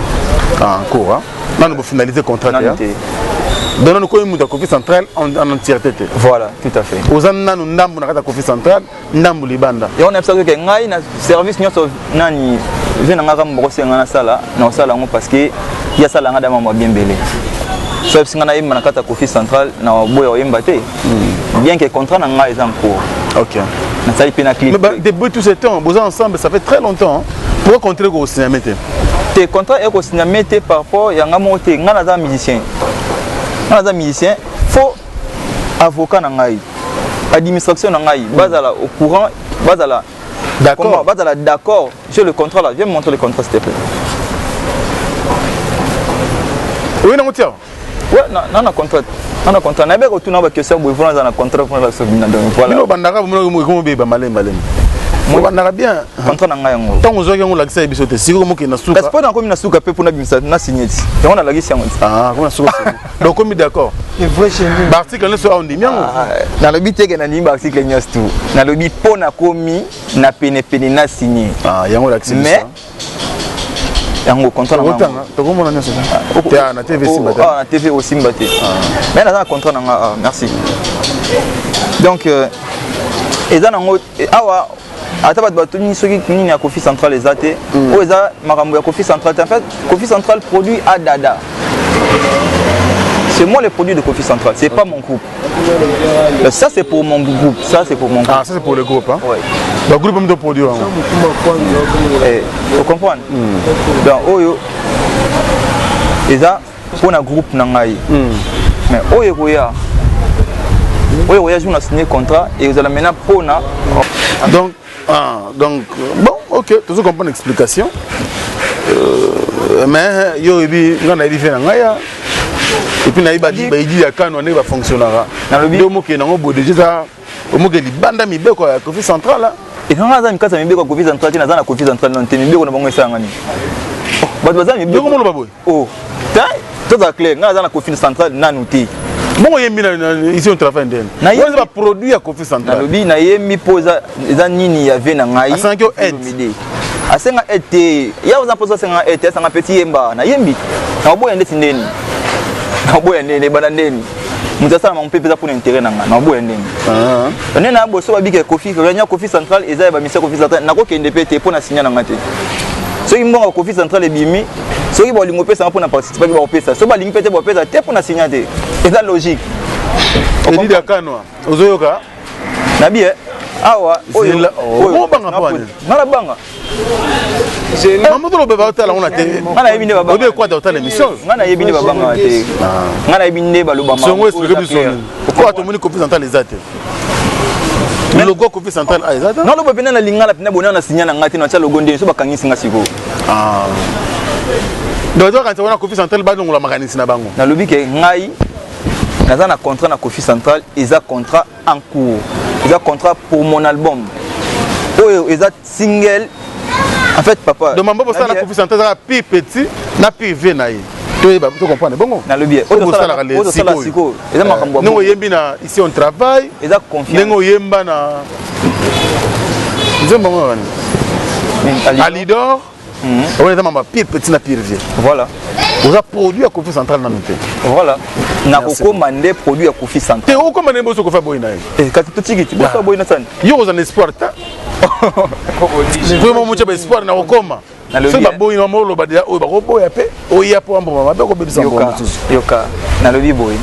Ah, en cours, hein? Nanu bofinaliser contrat te? Nanu hein? te. Donc nanu koyi moto ya Kofi Central en entièreté te? Voilà, tout à fait. Oza nanu ndambu na kati ya Kofi Central, ndambu libanda. Yango nayebisaki ke ngai na service nyonso nani vie na ngai kaka moko senga nasala, na kosala yango, parce que ye asala nga dama mwa bien ebele. So yebisi ngai nayemba na kati ya Kofi Central, na boya koyemba te, bien que contrat na ngai eza en cours. Nasali mpe na clip. Mais bah, depuis tout ce temps boza ensemble, ça fait très longtemps, hein? Pourquoi contrat kosigname te? Te, contrat ekosigname te par rapport ya ngai moko te. Ngai naza musicien, ngai naza musicien, faut avocat na ngai, administration na ngai bazala au courant, bazala D'accord. Comment? Bazala d'accord. J'ai le contrat là, viens me montrer le contrat, s'il te plaît. Oyi nango tia. Ouais, na contrat. Na contrat nayebi kotuna baquestion boye mpona aza na contrat mpona biso bina, donc voilà. Bino obandaka, bomona malembe malembe, obandaka bien. Contrat na ngai yango. Ntango ozwaki yango, olakisa ye biso te. Sikoyo mokende na suka. Kasi mpo nakomi na suka mpe mpona bimisa na signe ti yango, nalakisi yango ti. Ah, komi na suka, donc okomi d'accord, baarticle nyonso awa ondimi yango? Nalobi teke nandimi baarticle nyonso tu. Nalobi mpo nakomi na penepene na signe. Yango olakisi. Mais yango contrat na nga, tokomona nyonso te na TV, simba te. Na TV osimba te, mais naza na contrat na nga. Merci. Donc eza nango awa. Ata bato batuni soki nini ya Kofi Central eza te, oyo eza makambo ya Kofi Central te. En fait, Kofi Central produit Adada, c'est moi le produit de Kofi Central, c'est pas mon groupe. Ça, c'est pour mon groupe, ça, c'est pour mon groupe. Ah, ça, c'est pour le groupe, hein? Ouais. Le groupe même de produire. Eh, vous comprenez? Donc oyo eza mpona groupe na ngai, mais oyo ekoya, oyo ekoya jour na signé contrat, ezala maintenant mpona Donc, ah, donc bon, ok, tozo comprendre explication, mais yo oyebi nga, nayebi fe na ngai ya, et puis nayebi baidi ya Kano ndenge bafonctionnaka. Nde omokende yango boye, déjà eza omoke libanda mibeko ya Kofi Central. Ezanga aza mikasi ya mibeko ya Kofi Central te. Naza na Kofi Central nano te. Mibeko na bango esalanga nini? Bato baza mibeko moloba boye. Oh, tozala clair, ngai naza na Kofi Central nanu te. Bongo oyembi ici on travaille ndeni? Eza baproduit ya Kofi Central. Nalobi nayembi mpo eza nini ya ve na ngai. Asengaki yo aide? Asenga aide te. Ya oza mposo asenga aide te, asanga petit yemba, nayembi. Naoboya ndeti ndeni? Naoboya ndeni? Ebanda ndeni moto asala mango mpe eza mpona intérêt na ngai, naoboya ndeni? Nde na boso babika Kofi, réunion Kofi Central eza ya bamisia Kofi Central, nakokende mpe te mpo na sinya na ngai te. Soki mbongo ya Kofi Central ebimi, soki balingi opesanga mpona participaki, bakopesa. Soki balingi mpe te, bakopesa te mpo na sinya te. Eza logique. Edidi Akanwa, ozoyoka? Nabi awa. Oyo obanga mpo wani? Nga nabanga? Mama, toloba baotala ngo na te. Nga nayebi nde babanga. Obi ekwata otala émission. Nga nayebi nde babangaka te. Nga nayebi nde baloba. Songo, explique biso nini okoka. Tomoni Kofi Central eza te, logo Kofi Central a eza te. Naloba mpena na lingala mpena bona na sinya na ngai te, natia logo ndenge so bakangisi nga sikoyo. Donc tokanisa wana Kofi Central balongola makanisi na bango. Nalobi ke ngai naza na contrat na Kofi Central, eza contrat en cours, eza contrat pour mon album oyo eza single en fait, papa. Donc mambo bosala Kofi Central ezaka pire petit na pire vie na ye, toyeba, tocomprendre bongo. Nalobi oyo osala sikoyo eza makambo. Ndenge oyembi na ici on travaille. Eza confiance. Ndenge oyemba na nzembo yango wani Alidor, wana eza mama pire petit na pire vie. Voilà. Oza produit ya Kofi Central nanu te. Voilà, nakokoma nde produit ya Kofi Central. Te, okoma nde boso Kofi aboyi na ye. Kasi totiki ti boso aboyi na sani. Yo oza na espoir ta vraiment, motya baespoir na kokoma. Soki baboyi na oloba deja oyo bakoboya mpe oya mpo amboma mabe okobebisa mbongo mosusu. Yoka, nalobi boye.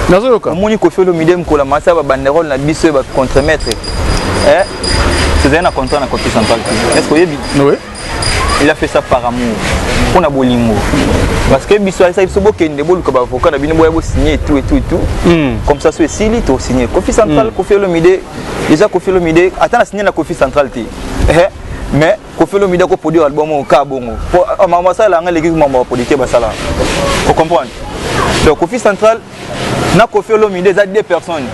Nazoyoka. Omoni Kofi Olomide, mokolo masa babanderole na biso ya bacontremaître, tozali na contrat na Kofi Central te. Est ce que oyebi? Oui. Il a fait ça par amour, mpona bolingo, parce que biso ayesaki biso bokende boluka baavocat na bino, boya bosigne et tout et tout et tout. Comme ça so esili, tosigne Kofi Central. Kofi Olomide déjà, Kofi Olomide ata na signe na Kofi Central te, mais Kofi Olomide akoproduire album oyo ka bongo po makambo asala yanga eleki mambo ya producteur basala, ocomprendre? Donc Kofi Central na Kofi Olomide eza deux personnes.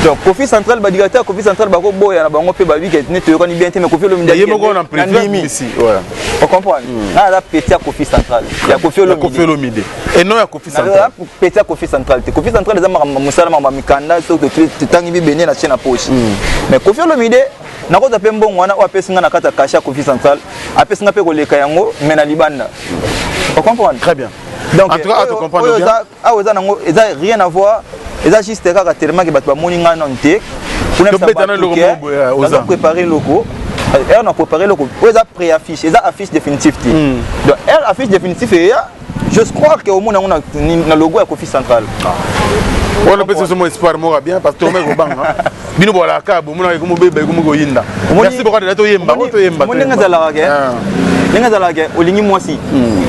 Donc Kofi Central, badirecteur ya Kofi Central bakoboya na bango mpe babike ne toyokani bien te, mais Kofi Olomide ye moko na nandimi, ocomprendre? Nga naza petit ya Kofi Central, ya Kofi Olomide. Olomide et non ya Kofi Central. Petit ya Kofi Central te. Kofi Central eza makambo mosala, makambo ya mikanda, soki totangi bibene na tie na poche. Mais Kofi Olomide, nakozwa mpe mbongo wana oyo apesi nga na kati ya cachet ya Kofi Central, apesi nga mpe koleka yango, mais na libanda, ocomprendre? Très bien. Donc en tout cas, to comprendre bien. Awa eza nango, eza rien à voir, eza juste kaka tellement ke bato bamoni ngai nano te. Kuna préparé eloko ere na préparé eloko oyo eza pré-affiche, eza affiche définitive te. Donc ere affiche définitive eya, je crois que omona yango na logo ya Kofi Central. Wana opesi biso mo espoir moko bien, parce que tokomaki kobanga bino bolaka bomonaka ekomobeba, ekomi koyinda. Merci beaucoup. Adela, toyemba, toyemba. Ndenge ezalaka ke, ndenge ezalaka ke olingi mwasi,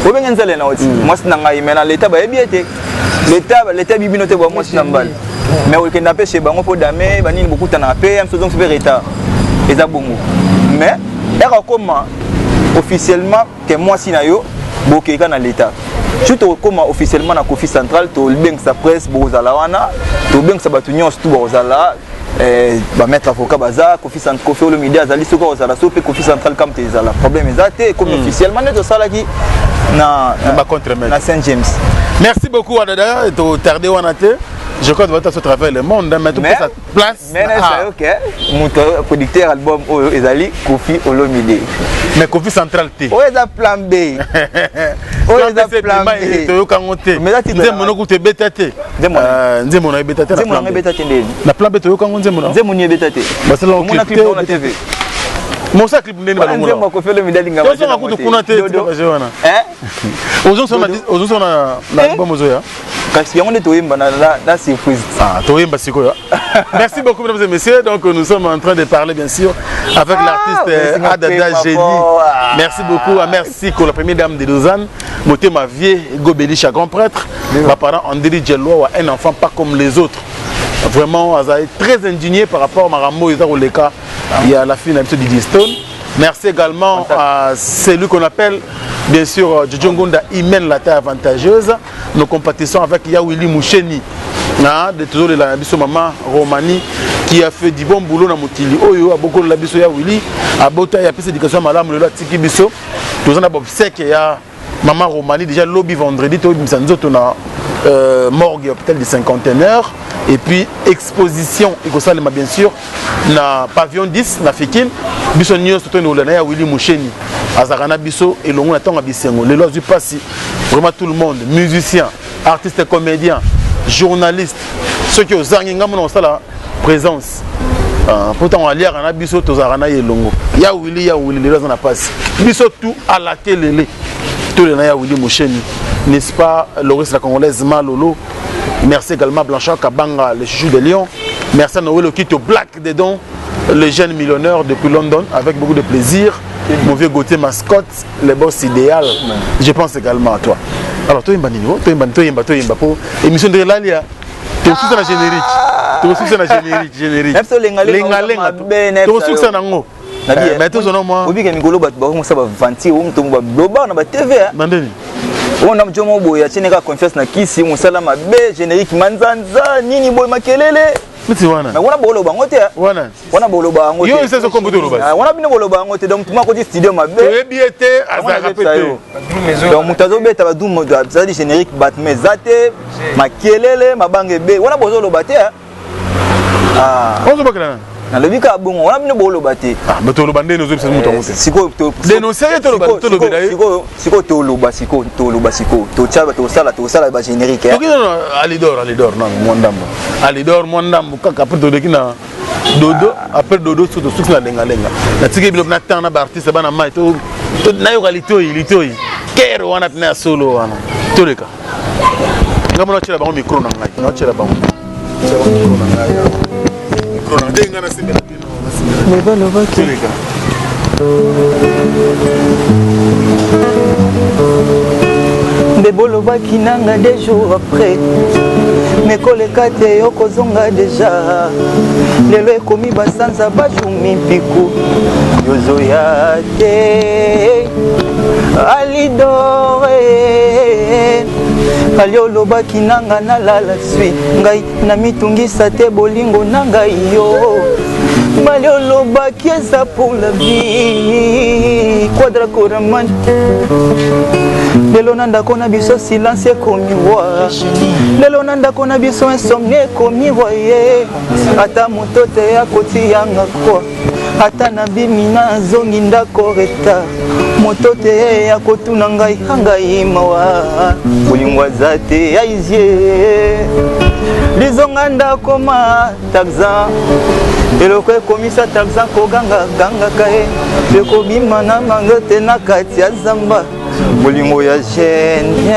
obenge nzele na oti mwasi na ngai, mais na leta bayebi ete leta yebi bino te bwa mwasi na mbali, mais okenda mpe chez bango mpo dame banini bokutanaka mpe ya mosu ozongisi mpe retard, eza bongo. Mais eka okoma officiellement ke mwasi na yo, bokeka na leta. Soki tokokoma officiellement na Kofi Central, tobengisa presse, bokozala wana, tobengisa bato nyonso tu bakozala. Eh, ba maître avocat baza Kofi Central, Kofi Olomide azali soki akozala so mpe Kofi Central kam te ezala problème eza te ekomi officiellement nde tosalaki na, na, na Saint James. Merci beaucoup Adada, to tarder wana te. Je crois que tu travers le monde, mais tout sa place. Mais na ok, moto producteur album oyo ezali Kofi Olomide. Mais Kofi Central te. Oyo eza plan B. Oyo eza plan B. Toyoka ngo te. Nzembo no kutu ebeta te. Nzembo na ebeta te. Nzembo na ebeta te ndeni. Na plan B toyoka ngo nzembo na. Nzembo ni ebeta te. Basala ngo clip na TV. Mosa clip ndeni balongola. Nzembo Kofi Olomide alinga. Tozonga kutu kuna te wana. Hein? Ozosona na album ozoya. Kasi yango nde toyemba na, na, na surprise. Ah, toyemba sikoyo. Merci beaucoup mesdames et messieurs. Donc nous sommes en train de parler bien sûr avec ah, l'artiste Adada Génie. Ah. Merci beaucoup à Merci la première dame de Lausanne, Motema Vie Gobelisha grand prêtre, ma parent André Djeloa, un enfant pas comme les autres. Vraiment, azali très indigné par rapport à Marambo Ezaroleka. Il y a la fille de Didier Stone. Merci également à celui qu'on appelle, bien sûr, Jojo Ngunda, Imen la taille avantageuse. Nous compatissons avec Yawili Moucheni, hein, de toujours de la biso maman Romani, qui a fait du bon boulot dans Motili. Oyo, à beaucoup de la biso Yawili, à Bota, il y a plus d'éducation madame, le Tiki biso. Tous en a obsèque, il y a maman Romani, déjà lobby vendredi, tout le euh, morgue hôpital du cinquantenaire et puis exposition ekosalema bien sûr na pavillon 10 na Fikin. Biso nyonso toyende kolanda ya Willy Musheni, azalaka na biso elongo na ntango ya bisengo. Lelo azwi mpasi. Vraiment tout le monde, musicien, artiste, comédien, journaliste, soki ozangi ngambo na kosala présence mpo ntango aliaka na biso tozalaka na ye elongo. Ya Willy, ya Willy lelo aza na mpasi. Biso tout à la kelele tolela ya Willy Musheni, n'est-ce pas? Loris la Congolaise Malolo, merci également. Blanchard Kabanga, le chouchou de Lyon, merci. À Noël Okito Black Dedon, le jeune millionnaire depuis London, avec beaucoup de plaisir. Mon vieux Gauthier Mascotte, le boss idéal, je pense également à toi. Alors toyemba nini? Toyemba, toyemba, toyemba po émission de lalia. Tokosukisa na générique, tokosukisa na générique, générique lengalenga, tokosukisa nango. Mais tozona mwa obika mikolo bato bakomosala baventure oyo moto baloba na batv na ndeni oyo na jo moko boye atiene kaka confiance na kisi mosala mabe, générique manzanza nini boye, makelele. Neti wana. Mais wana boloba yango te. Wana. Wana boloba yango te. Yo esa sokombo toloba. Wana bino boloba yango te. Donc tuma koti studio mabe. Toyebi ye te, azalaka pe te. Donc moto azobeta badum azali générique batme eza te, makelele, mabanga ebe, wana bozoloba te. Ozobakela nani? Nalobi kaka bongo, wana bino boloba te. Mais toloba ndeni? Ozobisa moto yango te. Sikoyo dénonce ye, toloba, tolobela ye. Sikoyo toloba, sikoyo toloba, sikoyo totya, tosala, tosala bagénérique. Toki Alidor, Alidor nano mwa ndambo, Alidor mwa ndambo kaka, après toleki na dodo, après dodo so tosuki na lengalenga. Natiki biloko na temps na baartiste bana mai nayoka litoi, litoi kere wana pena ya solo wana. Toleka ngambo, natyela bango micro na ngai, natyela bango micro na ngai, micro na ngai, ngai nasimbela bino. Balobaki Toleka. Nde bolobaki nanga 2 jours après mekoleka te, okozonga déjà. Lelo ekomi basanza, bajour mipiku, yozoya te. Alidore ali, olobaki nanga nalala swi ngai namitungisa te, bolingo na ngai yo mali olobaki eza pour la vie. Quadra Koraman, lelo na ndako na biso silence ekomi wa, lelo na ndako na biso insomnie ekomi wa ye, ata moto te akotiyanga kwa, ata nabimi nazongi ndako retard, moto te akotuna ngai angai mawa, bolingo aza te. Aizie lizonga ndako ma taxan, eloko ekomisa taxan koganga gangaka ye ekobima na mango te na kati ya zamba, bolingo ya gene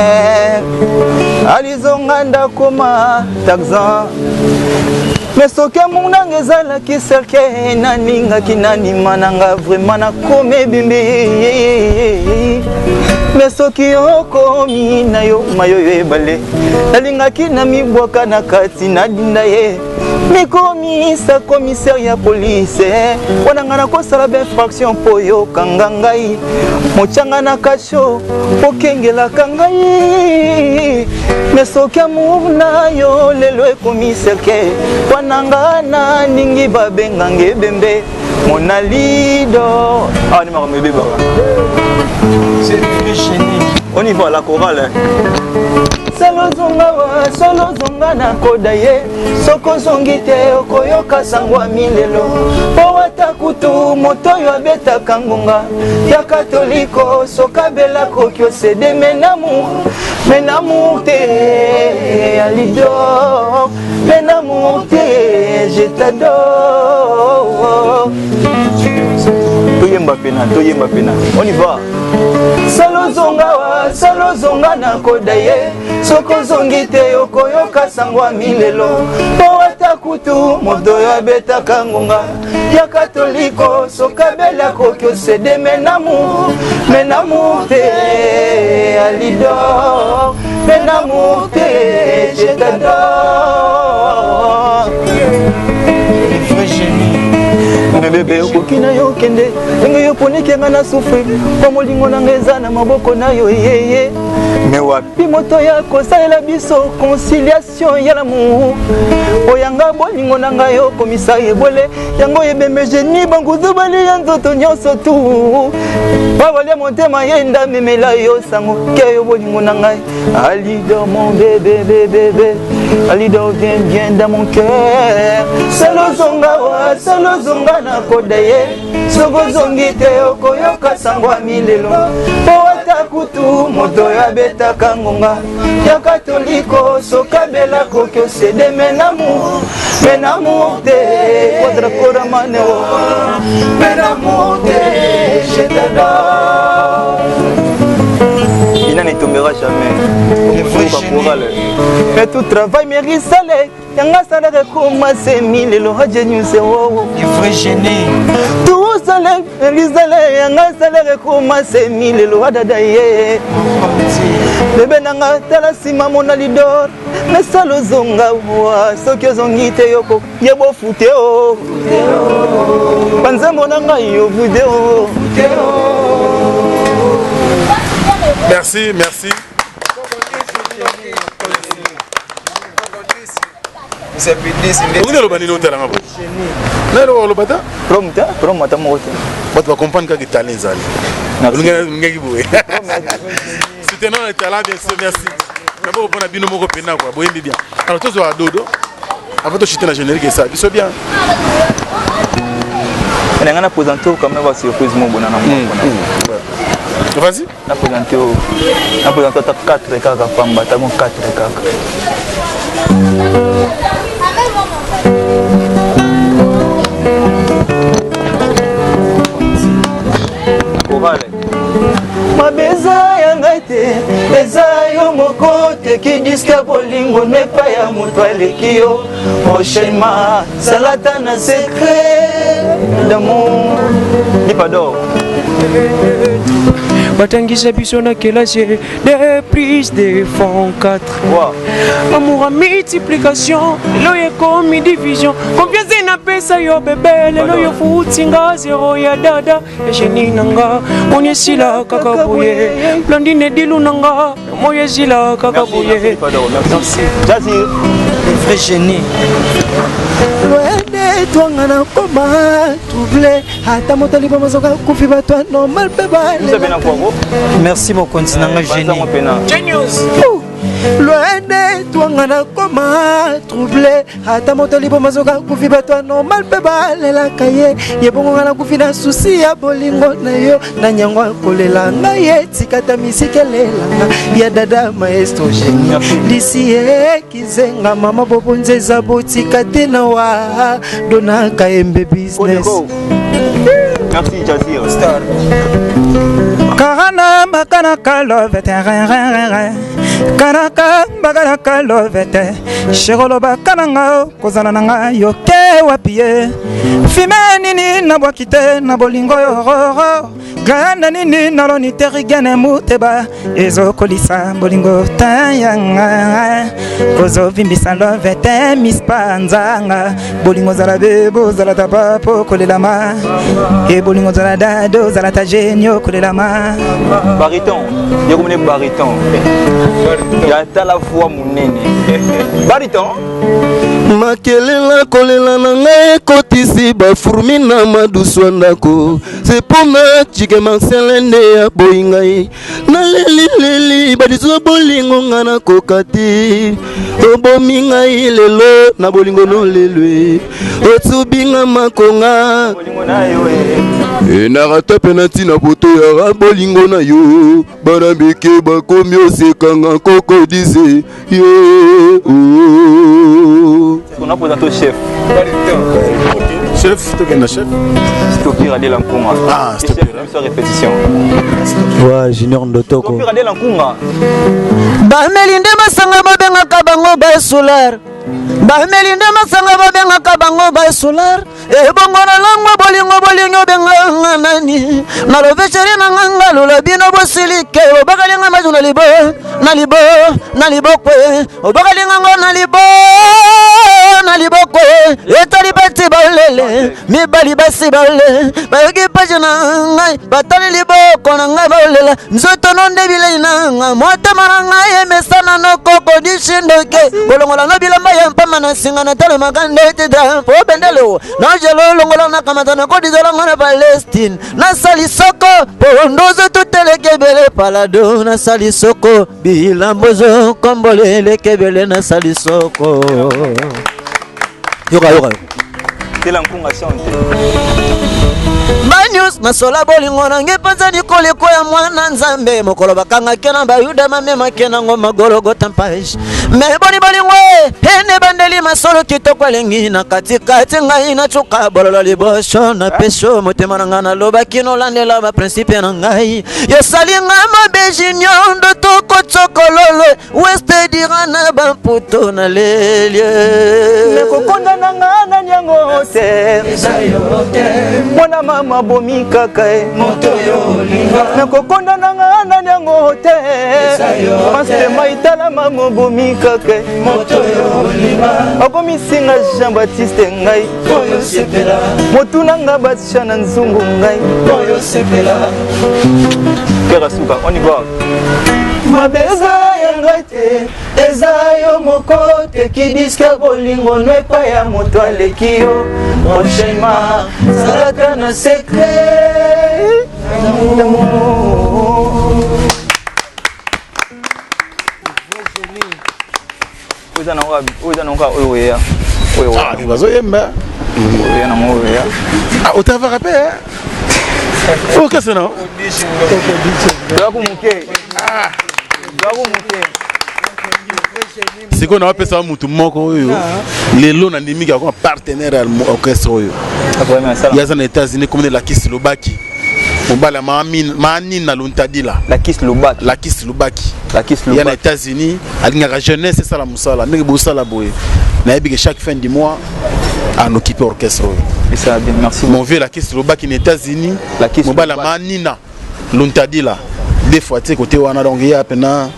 alizonga ndako ma taxan. Me soki amonanga ezalaki serke naningaki nanima nanga vraiment nakomi ebimbi. Me soki okomi na yo mayoyo ebale, nalingaki na mibwaka na kati nadinda ye. Mikomisa commissaire ya police mpo na ngai nakosala bainfraction mpo yokanga ngai motyanga na kasho okengelaka ngai me soki amour na yo lelo ekomi serke mpo na ngai nalingi babenganga ebembe monalido awa nde makambo ebebaka. On y va, la chorale. Solo zonga wa, solo zonga na koda ye. Soko ozongi te okoyoka sango ya milelo. Po ata kutu moto oyo abetaka ngonga ya katoliko sokabela koki osede menamour menamour te ya lidor menamour te je t'adore. Toyemba pena, toyemba pena. On y va. Solo zonga wa, solo zonga na koda ye. Soki ozongi te okoyoka sango ya milelo. Po ata kutu moto oyo abetaka ngonga ya katoliko sokabela koki osede menamour menamour te alidor menamour te je t'adore. Bebe okoki na yo kende ndenge yo poniki nga na souffrir mpo molingo na nga eza na maboko na yo yeye. Me wapi moto ya kosalela biso conciliation ya l'amour oyanga bolingo na ngai okomisa ebwele yango ebembe geni bankuzu bali ya nzoto nyonso tu babalia motema ye ndamemela yo sango ke yo bolingo na ngai. Alidor mon bébé bébé bébé Alidor viens bien dans mon cœur. Solo zonga wa solo zonga na koda ye soki ozongi te okoyoka sango ya milelo po ata kutu moto oyo abetaka ngonga ya katoliko sokabela koki osede menamour menamour te quadra koramaneo menamour te je t'adore. Ina ne tombera jamais. Mais tout travail mérite salaire. Yanga salaire ekoma semi lelo genius oh. Vrai génie. Tout salaire mérite salaire. Yanga salaire ekoma semi lelo adada ye. Bebe nanga tala nsima mona lidor mesala ozonga wa soki ozongi te yoko ye bofute o banzembo na ngai yo fute o. Merci, merci. Olingi oloba nini otalanga boye? Na eloko oloba ta? Prom te, prom ata moko te. Bato bacomprendre kaka talent ezali. Olingaki boye. Soutenons le talent, bien sûr, merci. D'abord, mpona bino moko pena quoi, boyembi bien. Alors tozwa dodo avant tochite na générique esa biso bien. Na ngai na présente quand même ba surprise mo bona na moko. Vas-y. Na présente o na présente ata 4 kaka pamba, ata mo 4 kaka. Chorale. Mabe eza ya ngai te, eza yo moko teki diske ya bolingo nepa ya moto aleki yo. Prochainement salata na secret d'amour. Lipador. Batangisa biso na kelasi de prise de fond 4 Wow. Amour ya multiplication lelo ekomi division. Confiance napesa yo bebe lelo yo futi nga zero ya dada ya genie na nga moni esila kaka boye Blandine dilu na nga moi esila kaka boye. Merci. Jazzy. Le vrai génie. Loin de toi nga nakoma trouble ata moto liboma soki akufi bato ya normal mpe balelaka. Merci mokonzi na nga génie. Genius. Loin de toi nga nakoma trouble ata moto liboma soki akufi bato ya normal mpe balelaka ye ye bongo nga nakufi na susi ya bolingo na yo na nyango akolela ngai ye tikata misiki elelanga ya dada maestro génie lisi ye kizenga mama bobo nzeza botika te na wa donaka yembe business. Merci Jazir. Star. Karana bakanaka love te rin Karaka bakanaka love te Shekolo bakananga kozala na ngai yo ke wapi ye Fime nini nabwaki te na bolingo yo roro. Gana nini naloni terigene muteba ezokolisa bolingo tayanga ozovimbisa love te mispanzanga bolingo ozala bebo ozala ta papa okolelama e bolingo ozala dade ozala ta genie okolelama. Bariton ye komine bariton ya tala voix monene bariton. Makelela kolela na ngai ekotisi bafurmi na madusu ya ndako se mpona chike marcel nde aboyi ngai nalelileli badiso bolingo ngai nakoka te obomi ngai lelo na bolingo nolelwe otubi nga makonga enarata mpe na ntina poto ya bolingo na yo bana mike bakomi osekanga koko dise ye oh. On a présenté chef. Chef, tokenda chef. Stopira Adela Nkunga. Ah, Stopira. Chef, répétition. Ouais, Junior Ndotoko. Stopira Adela Nkunga. Bameli nde masanga babengaka bango basolar bameli nde masanga babengaka bango basolar ebongo nalangwa bolingo bolingo obenganga nani nalobi sheri na nga ngalula bino bosilike obakalinga mazu na libo na libo na libokwe obakalinga ngo na libo na libokwe etali bati balele mibali basi bale bayoki mpasi na ngai batali liboko na ngai baolela nzoto no nde bilei na ngai motema na ngai emesana nokoko dishindoke kolongola no bilamba ya mpamba na singa natalemaka ndete da po bendele nojelo longola nakamata nakodizela ngo na palestine nasali soko po ndozo tuteleke ebele palado nasali soko bilambo zokomboleleke ebele nasali soko yoka yoka Tela Nkunga chante. Banius masola bolingo na ngai mpenza likoliko ya mwana nzambe mokolo bakangaki na bayuda bamemaki nango magologota mpage me boni bolingo ene ebandeli masolo kitoko elengi na katikati ngai nacuka bololo liboso na peso motema na ngai nalobaki nolandela baprincipe na ngai yosali ngai mabe junior ndoto kotsokololo weste dira na bamputo na lelie nakokonda na nga nani yango te mwana mama bomi kaka e nakokonda na nga nani yango te paske maitala mama bomi kaka e okomisinga jean baptiste ngai motuna nga batya na nzungu ngai Père Suka, on y va. Mabe eza ya ngai te eza yo moko te kidiske bolingo no epai ya moto aleki yo prochainement zalaka na secret Oyo eza nango oyo oya. Ah, mais bazoyemba. Oya nango oyo oya. Ah, otavaka mpe oyo kese na Toyaku moke. Toyaku moke. Sikoyo nawapesa motu moko oyo lelo nandimiki akoma partenaire ya orchestre oyo ye aza na États-Unis komona Lakisi Lobaki mobali ya Maanina Luntadila Lakisi Lobaki Lakisi Lobaki ya na États-Unis alingaka jeunesse esala mosala ndenge bosala boye nayebi ke chaque fin du mois anokipe orchestre oyo. Merci. Mon vieux Lakisi Lobaki na États-Unis mobali ya Maanina Luntadila deux fois te côté wana donc ye apena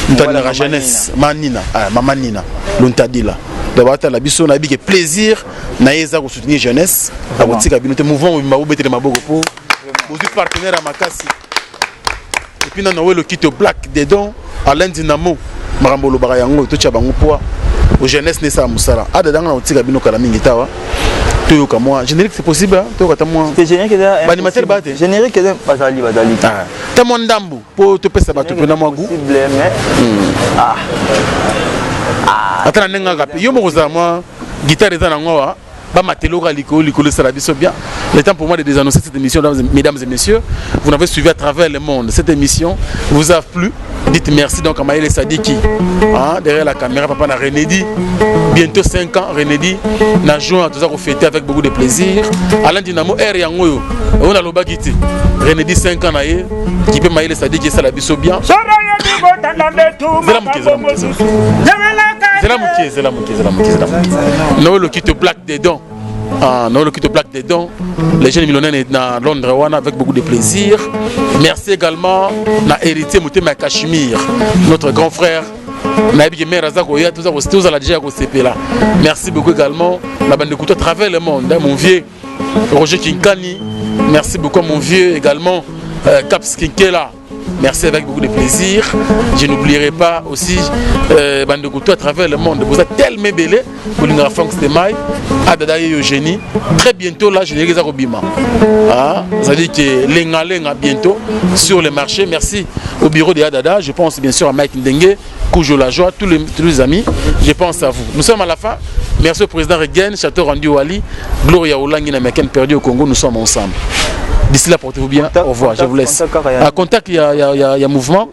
moto alingaka jeunesse Manina ah, mama Nina Luntadila donc batala biso nayebi ke plaisir na ye eza kosoutenir jeunesse akotika bino te mouvement mobimba bobetele maboko mpo bozwi partenaire ya makasi et puis nano welo kito black dedans Alain Dinamo makambo olobaka yango totya bango poids au jeunesse nde esala mosala adadanga na kotika bino kala mingi tawa toyoka mwa générique c'est possible toyoka ta mwa baanimateur baa te générique eza bazali bazali ta mwa ndambu mpo topesa bato mpena mwa gu ata na ndenge kaka mpe yo moko ozala mwa guitare eza nango awa bamateloka likolo likolo esala biso bien. Le temps pour moi de désannoncer cette émission, mesdames et messieurs. Vous n'avez suivi à travers le monde cette émission vous a plu, dites merci donc à Maël Sadiki, hein, derrière la caméra, papa na Renédi, bientôt 5 ans Renédi na juin toza kofêter avec beaucoup de plaisir. Alain Dinamo air yango oyo oyo nalobaki te Renédi 5 ans na ye qui peut Maël Sadiki esala biso bien. Zela moke, zela moke, zela moke, zela moke, zela moke, zela moke. Noël Okito Black dedans. Ah, Naolo Kito Black dedans, les jeunes millionnaires na Londres wana avec beaucoup de plaisir. Merci également na héritier Motema Cachemire, notre grand frère nayebi ke mare aza koya tozala déjà ya kosepela. Merci beaucoup également na bandeko à travers le monde, hein, mon vieux Roger Kinkani. Merci beaucoup à mon vieux également Caps Kinkela. Merci avec beaucoup de plaisir. Je n'oublierai pas aussi bandeko à travers le monde. Vous êtes tellement belé bolingaka Frank Stemay, Adada ye Eugénie. Très bientôt là, je dirais Bima. Ah, ça dit que lenga lenga bientôt sur le marché. Merci au bureau de Adada. Je pense bien sûr à Mike Ndengue, Koujo La Joie, tous les amis. Je pense à vous. Nous sommes à la fin. Merci au président Regen, Château Rendu Wali, Gloria Olangi, Américaine perdue au Congo. Nous sommes ensemble. D'ici là, portez-vous bien. Au revoir. Je vous laisse. À contact, il y a mouvement.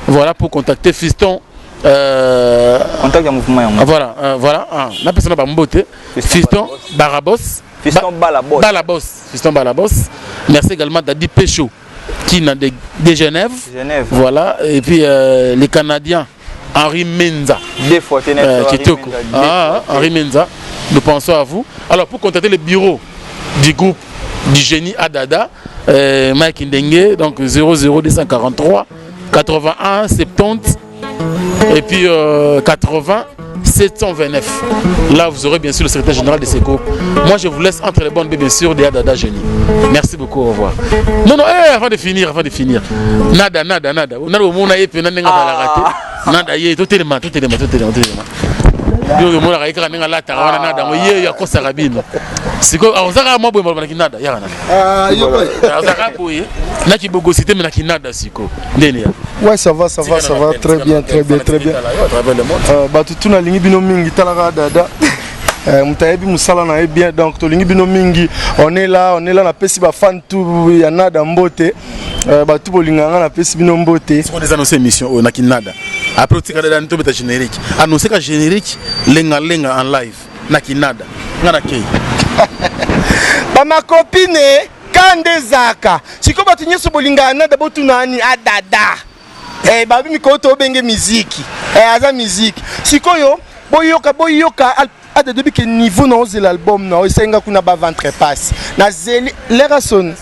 Voilà pour contacter Fiston. Contact ya mouvement yango. Voilà, voilà. Ah, na personne ba mbote. Fiston Barabos. Fiston Balabos. Balabos. Fiston Balabos. Merci également Dadi Pécho qui n'a de Genève. Genève. Voilà. Et puis les Canadiens Henri Menza. Deux fois, Kitoko. Ah, Henri Menza. Nous pensons à vous. Alors pour contacter le bureau du groupe du génie Adada, Mike Ndengue, donc 00243 81 70 et puis 80 729. Là, vous aurez bien sûr le secrétaire général de ces groupes. Moi, je vous laisse entre les bonnes bien sûr, de Adada Génie. Merci beaucoup, au revoir. Non, non, hey, avant de finir, avant de finir. Nada, nada, nada. Nada, au monde, nada, ye, tout élément, tout élément, tout élément, tout élément. Yo omonaka ye kaka ndenge alataka wana nada yango ye akosaka bino sikoyo ozaka mwa boye balobana kinada yaka nada azaka boye na kibogosi te me na kinada sikoyo ndeni ya. Ouais, ça va, ça va, ça va, très bien, très bien, très bien. Bato tu nalingi bino mingi, talaka dada. Moto ayebi mosala na ye bien, donc tolingi bino mingi. On est là, on est là. Napesi bafan tu ya nada mbote. Bato bolingaka nga, napesi bino mbote. Sikoyo eza annonce émission oyo na kinada, après otika dada tobeta générique, annonce ka générique lenga lenga en live na kinada, nga na kei. Bamakopine ka nde ezalaka sikoyo, bato nyonso bolingaka nada, botuna ani adada. Babi mikolo tobenge miziki, aza miziki sikoyo. Boyoka, boyoka adada bike niveau na ozela album na esenga kuna baventre passe nazeli lera soni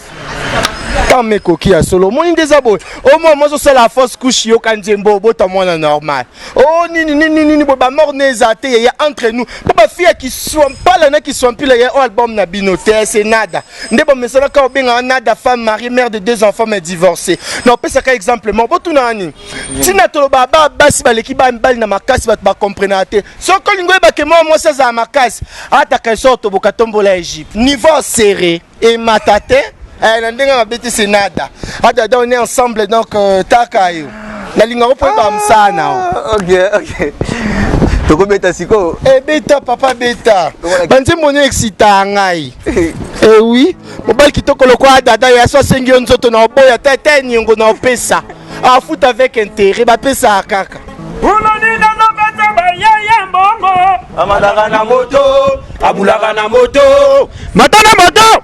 ntango ekoki ya solo. Omoni nde eza boye, omwa mwasi osala fausse couche, yoka nzembo obota mwana normal o nini nini nini boye, bamort ne eza te yeya entre nous mpo bafille ya kiswampala na kiswampila ya o album na bino te. C'est nada nde bamesanaka obengaka nada, femme mariée, mère de deux enfants mais divorcée. Na opesaka exemple moko, botuna nini ntina toloba ba basi baleki bamibali na makasi, bato bakomprenaka te. Soki olingi oyebake mwa mwasi azala makasi, ataka eso otoboka tombola Egypte, niveau serré emata te. Na ndenge mabe te, c'est nada adada, on est ensemble. Donc taka yo nalingako mpo oyeba mosala na o. Ok, tokobeta sikoyo. Ebeta papa, beta banzembo no excita ngai. Eh oui, mobali kitoko lokwa dada ya so asengi yo nzoto na oboya te te, niongo na opesa afuta avec intérêt, bapesaka kaka. Amataka na moto, abulaka na moto, mata na moto,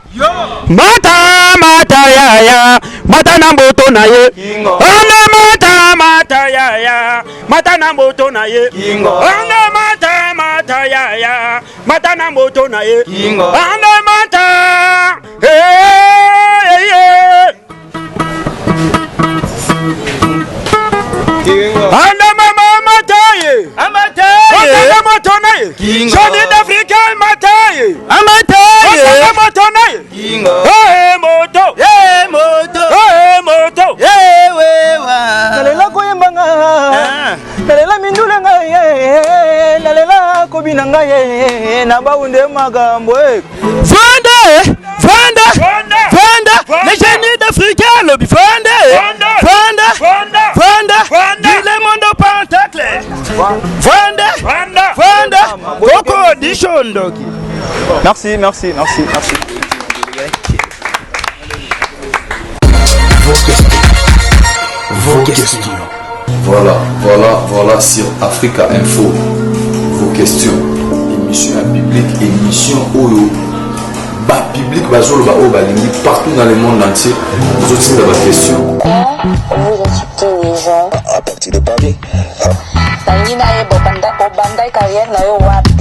mata mata yaya, mata na moto na ye ana, mata mata yaya, mata na moto na ye ana, mata mata yaya, mata na moto na ye ana, mata. Hey, hey, anda mama mataye amataye moto na ye Johnny d'Afrique mataye amataye moto na ye. Hey, moto. Hey, moto. Hey, moto. Hey, wewa. Nalela koyemba nga, nalela mindule ngai, nalela kobina ngai na baunde makambo. Vende, vende, vende, les génies d'Afrique, lobi vende, vende, vende, dis le monde pentacle, vende, vende, koko dishondoki. Merci, merci, merci, merci. Vos questions. Vos questions. Voilà, voilà, voilà sur Africa Info. Vos questions. Émission à public, émission oyo. Ba public bazoloba oyo balingi partout dans le monde entier. Vous aussi ba question. Vous insultez les gens. À partir de Paris. Nalingi nayeba obanda carrière na yo wapi.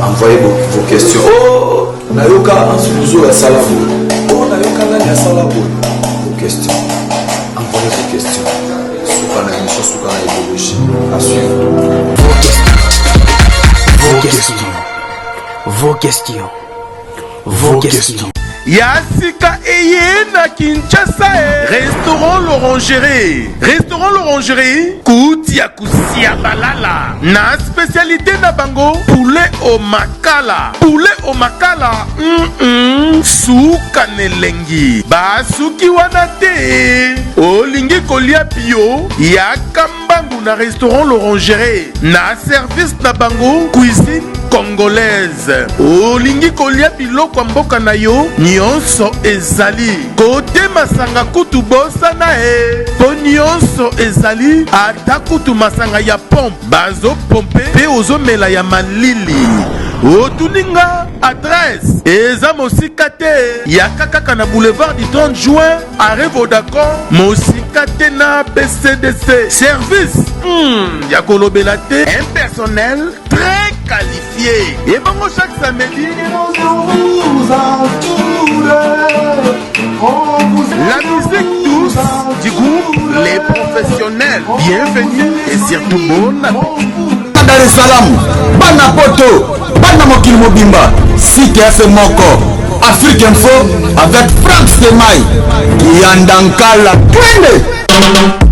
Envoyez vos, vos questions. Oh, nayoka Anse Muzo asala boye. Oh, nayoka nani asala boye. Vos questions. Envoyez vos questions. Suka na émission, suka na idéologie. À suivre. Vos questions. Vos questions. Vos questions. Ya sika eye na Kinshasa e. Restaurant L'Orangerie. Restaurant L'Orangerie, kuti ya kusia balala. Na spécialité na bango, poulet au makala. Poulet au makala, Suka n'elengi. Basuki wana te. Olingi kolia bio, yaka mbangu na restaurant L'Orangerie. Na service na bango, cuisine congolaise. Olingi kolia biloko ya mboka na yo, nyonso ezali. Kote masanga kutu bosana e, po nyonso ezali, ata kutu masanga ya pompe bazopompe pe ozomela ya malili. Otuni nga adresse eza mosika te, yaka kaka na boulevard du 30 juin arrêt Vodacom, mosika te na BCDC. Service ya kolobela te, un personnel très qualifié. Et bongo chaque samedi, la musique douce du groupe Les Professionnels. Bienvenue et surtout bon appétit. Dar es Salaam, bana poto, bana mokili mobimba, site ya se moko, Afrique Info avec Frank Stemay, Kianda Nkala, twende!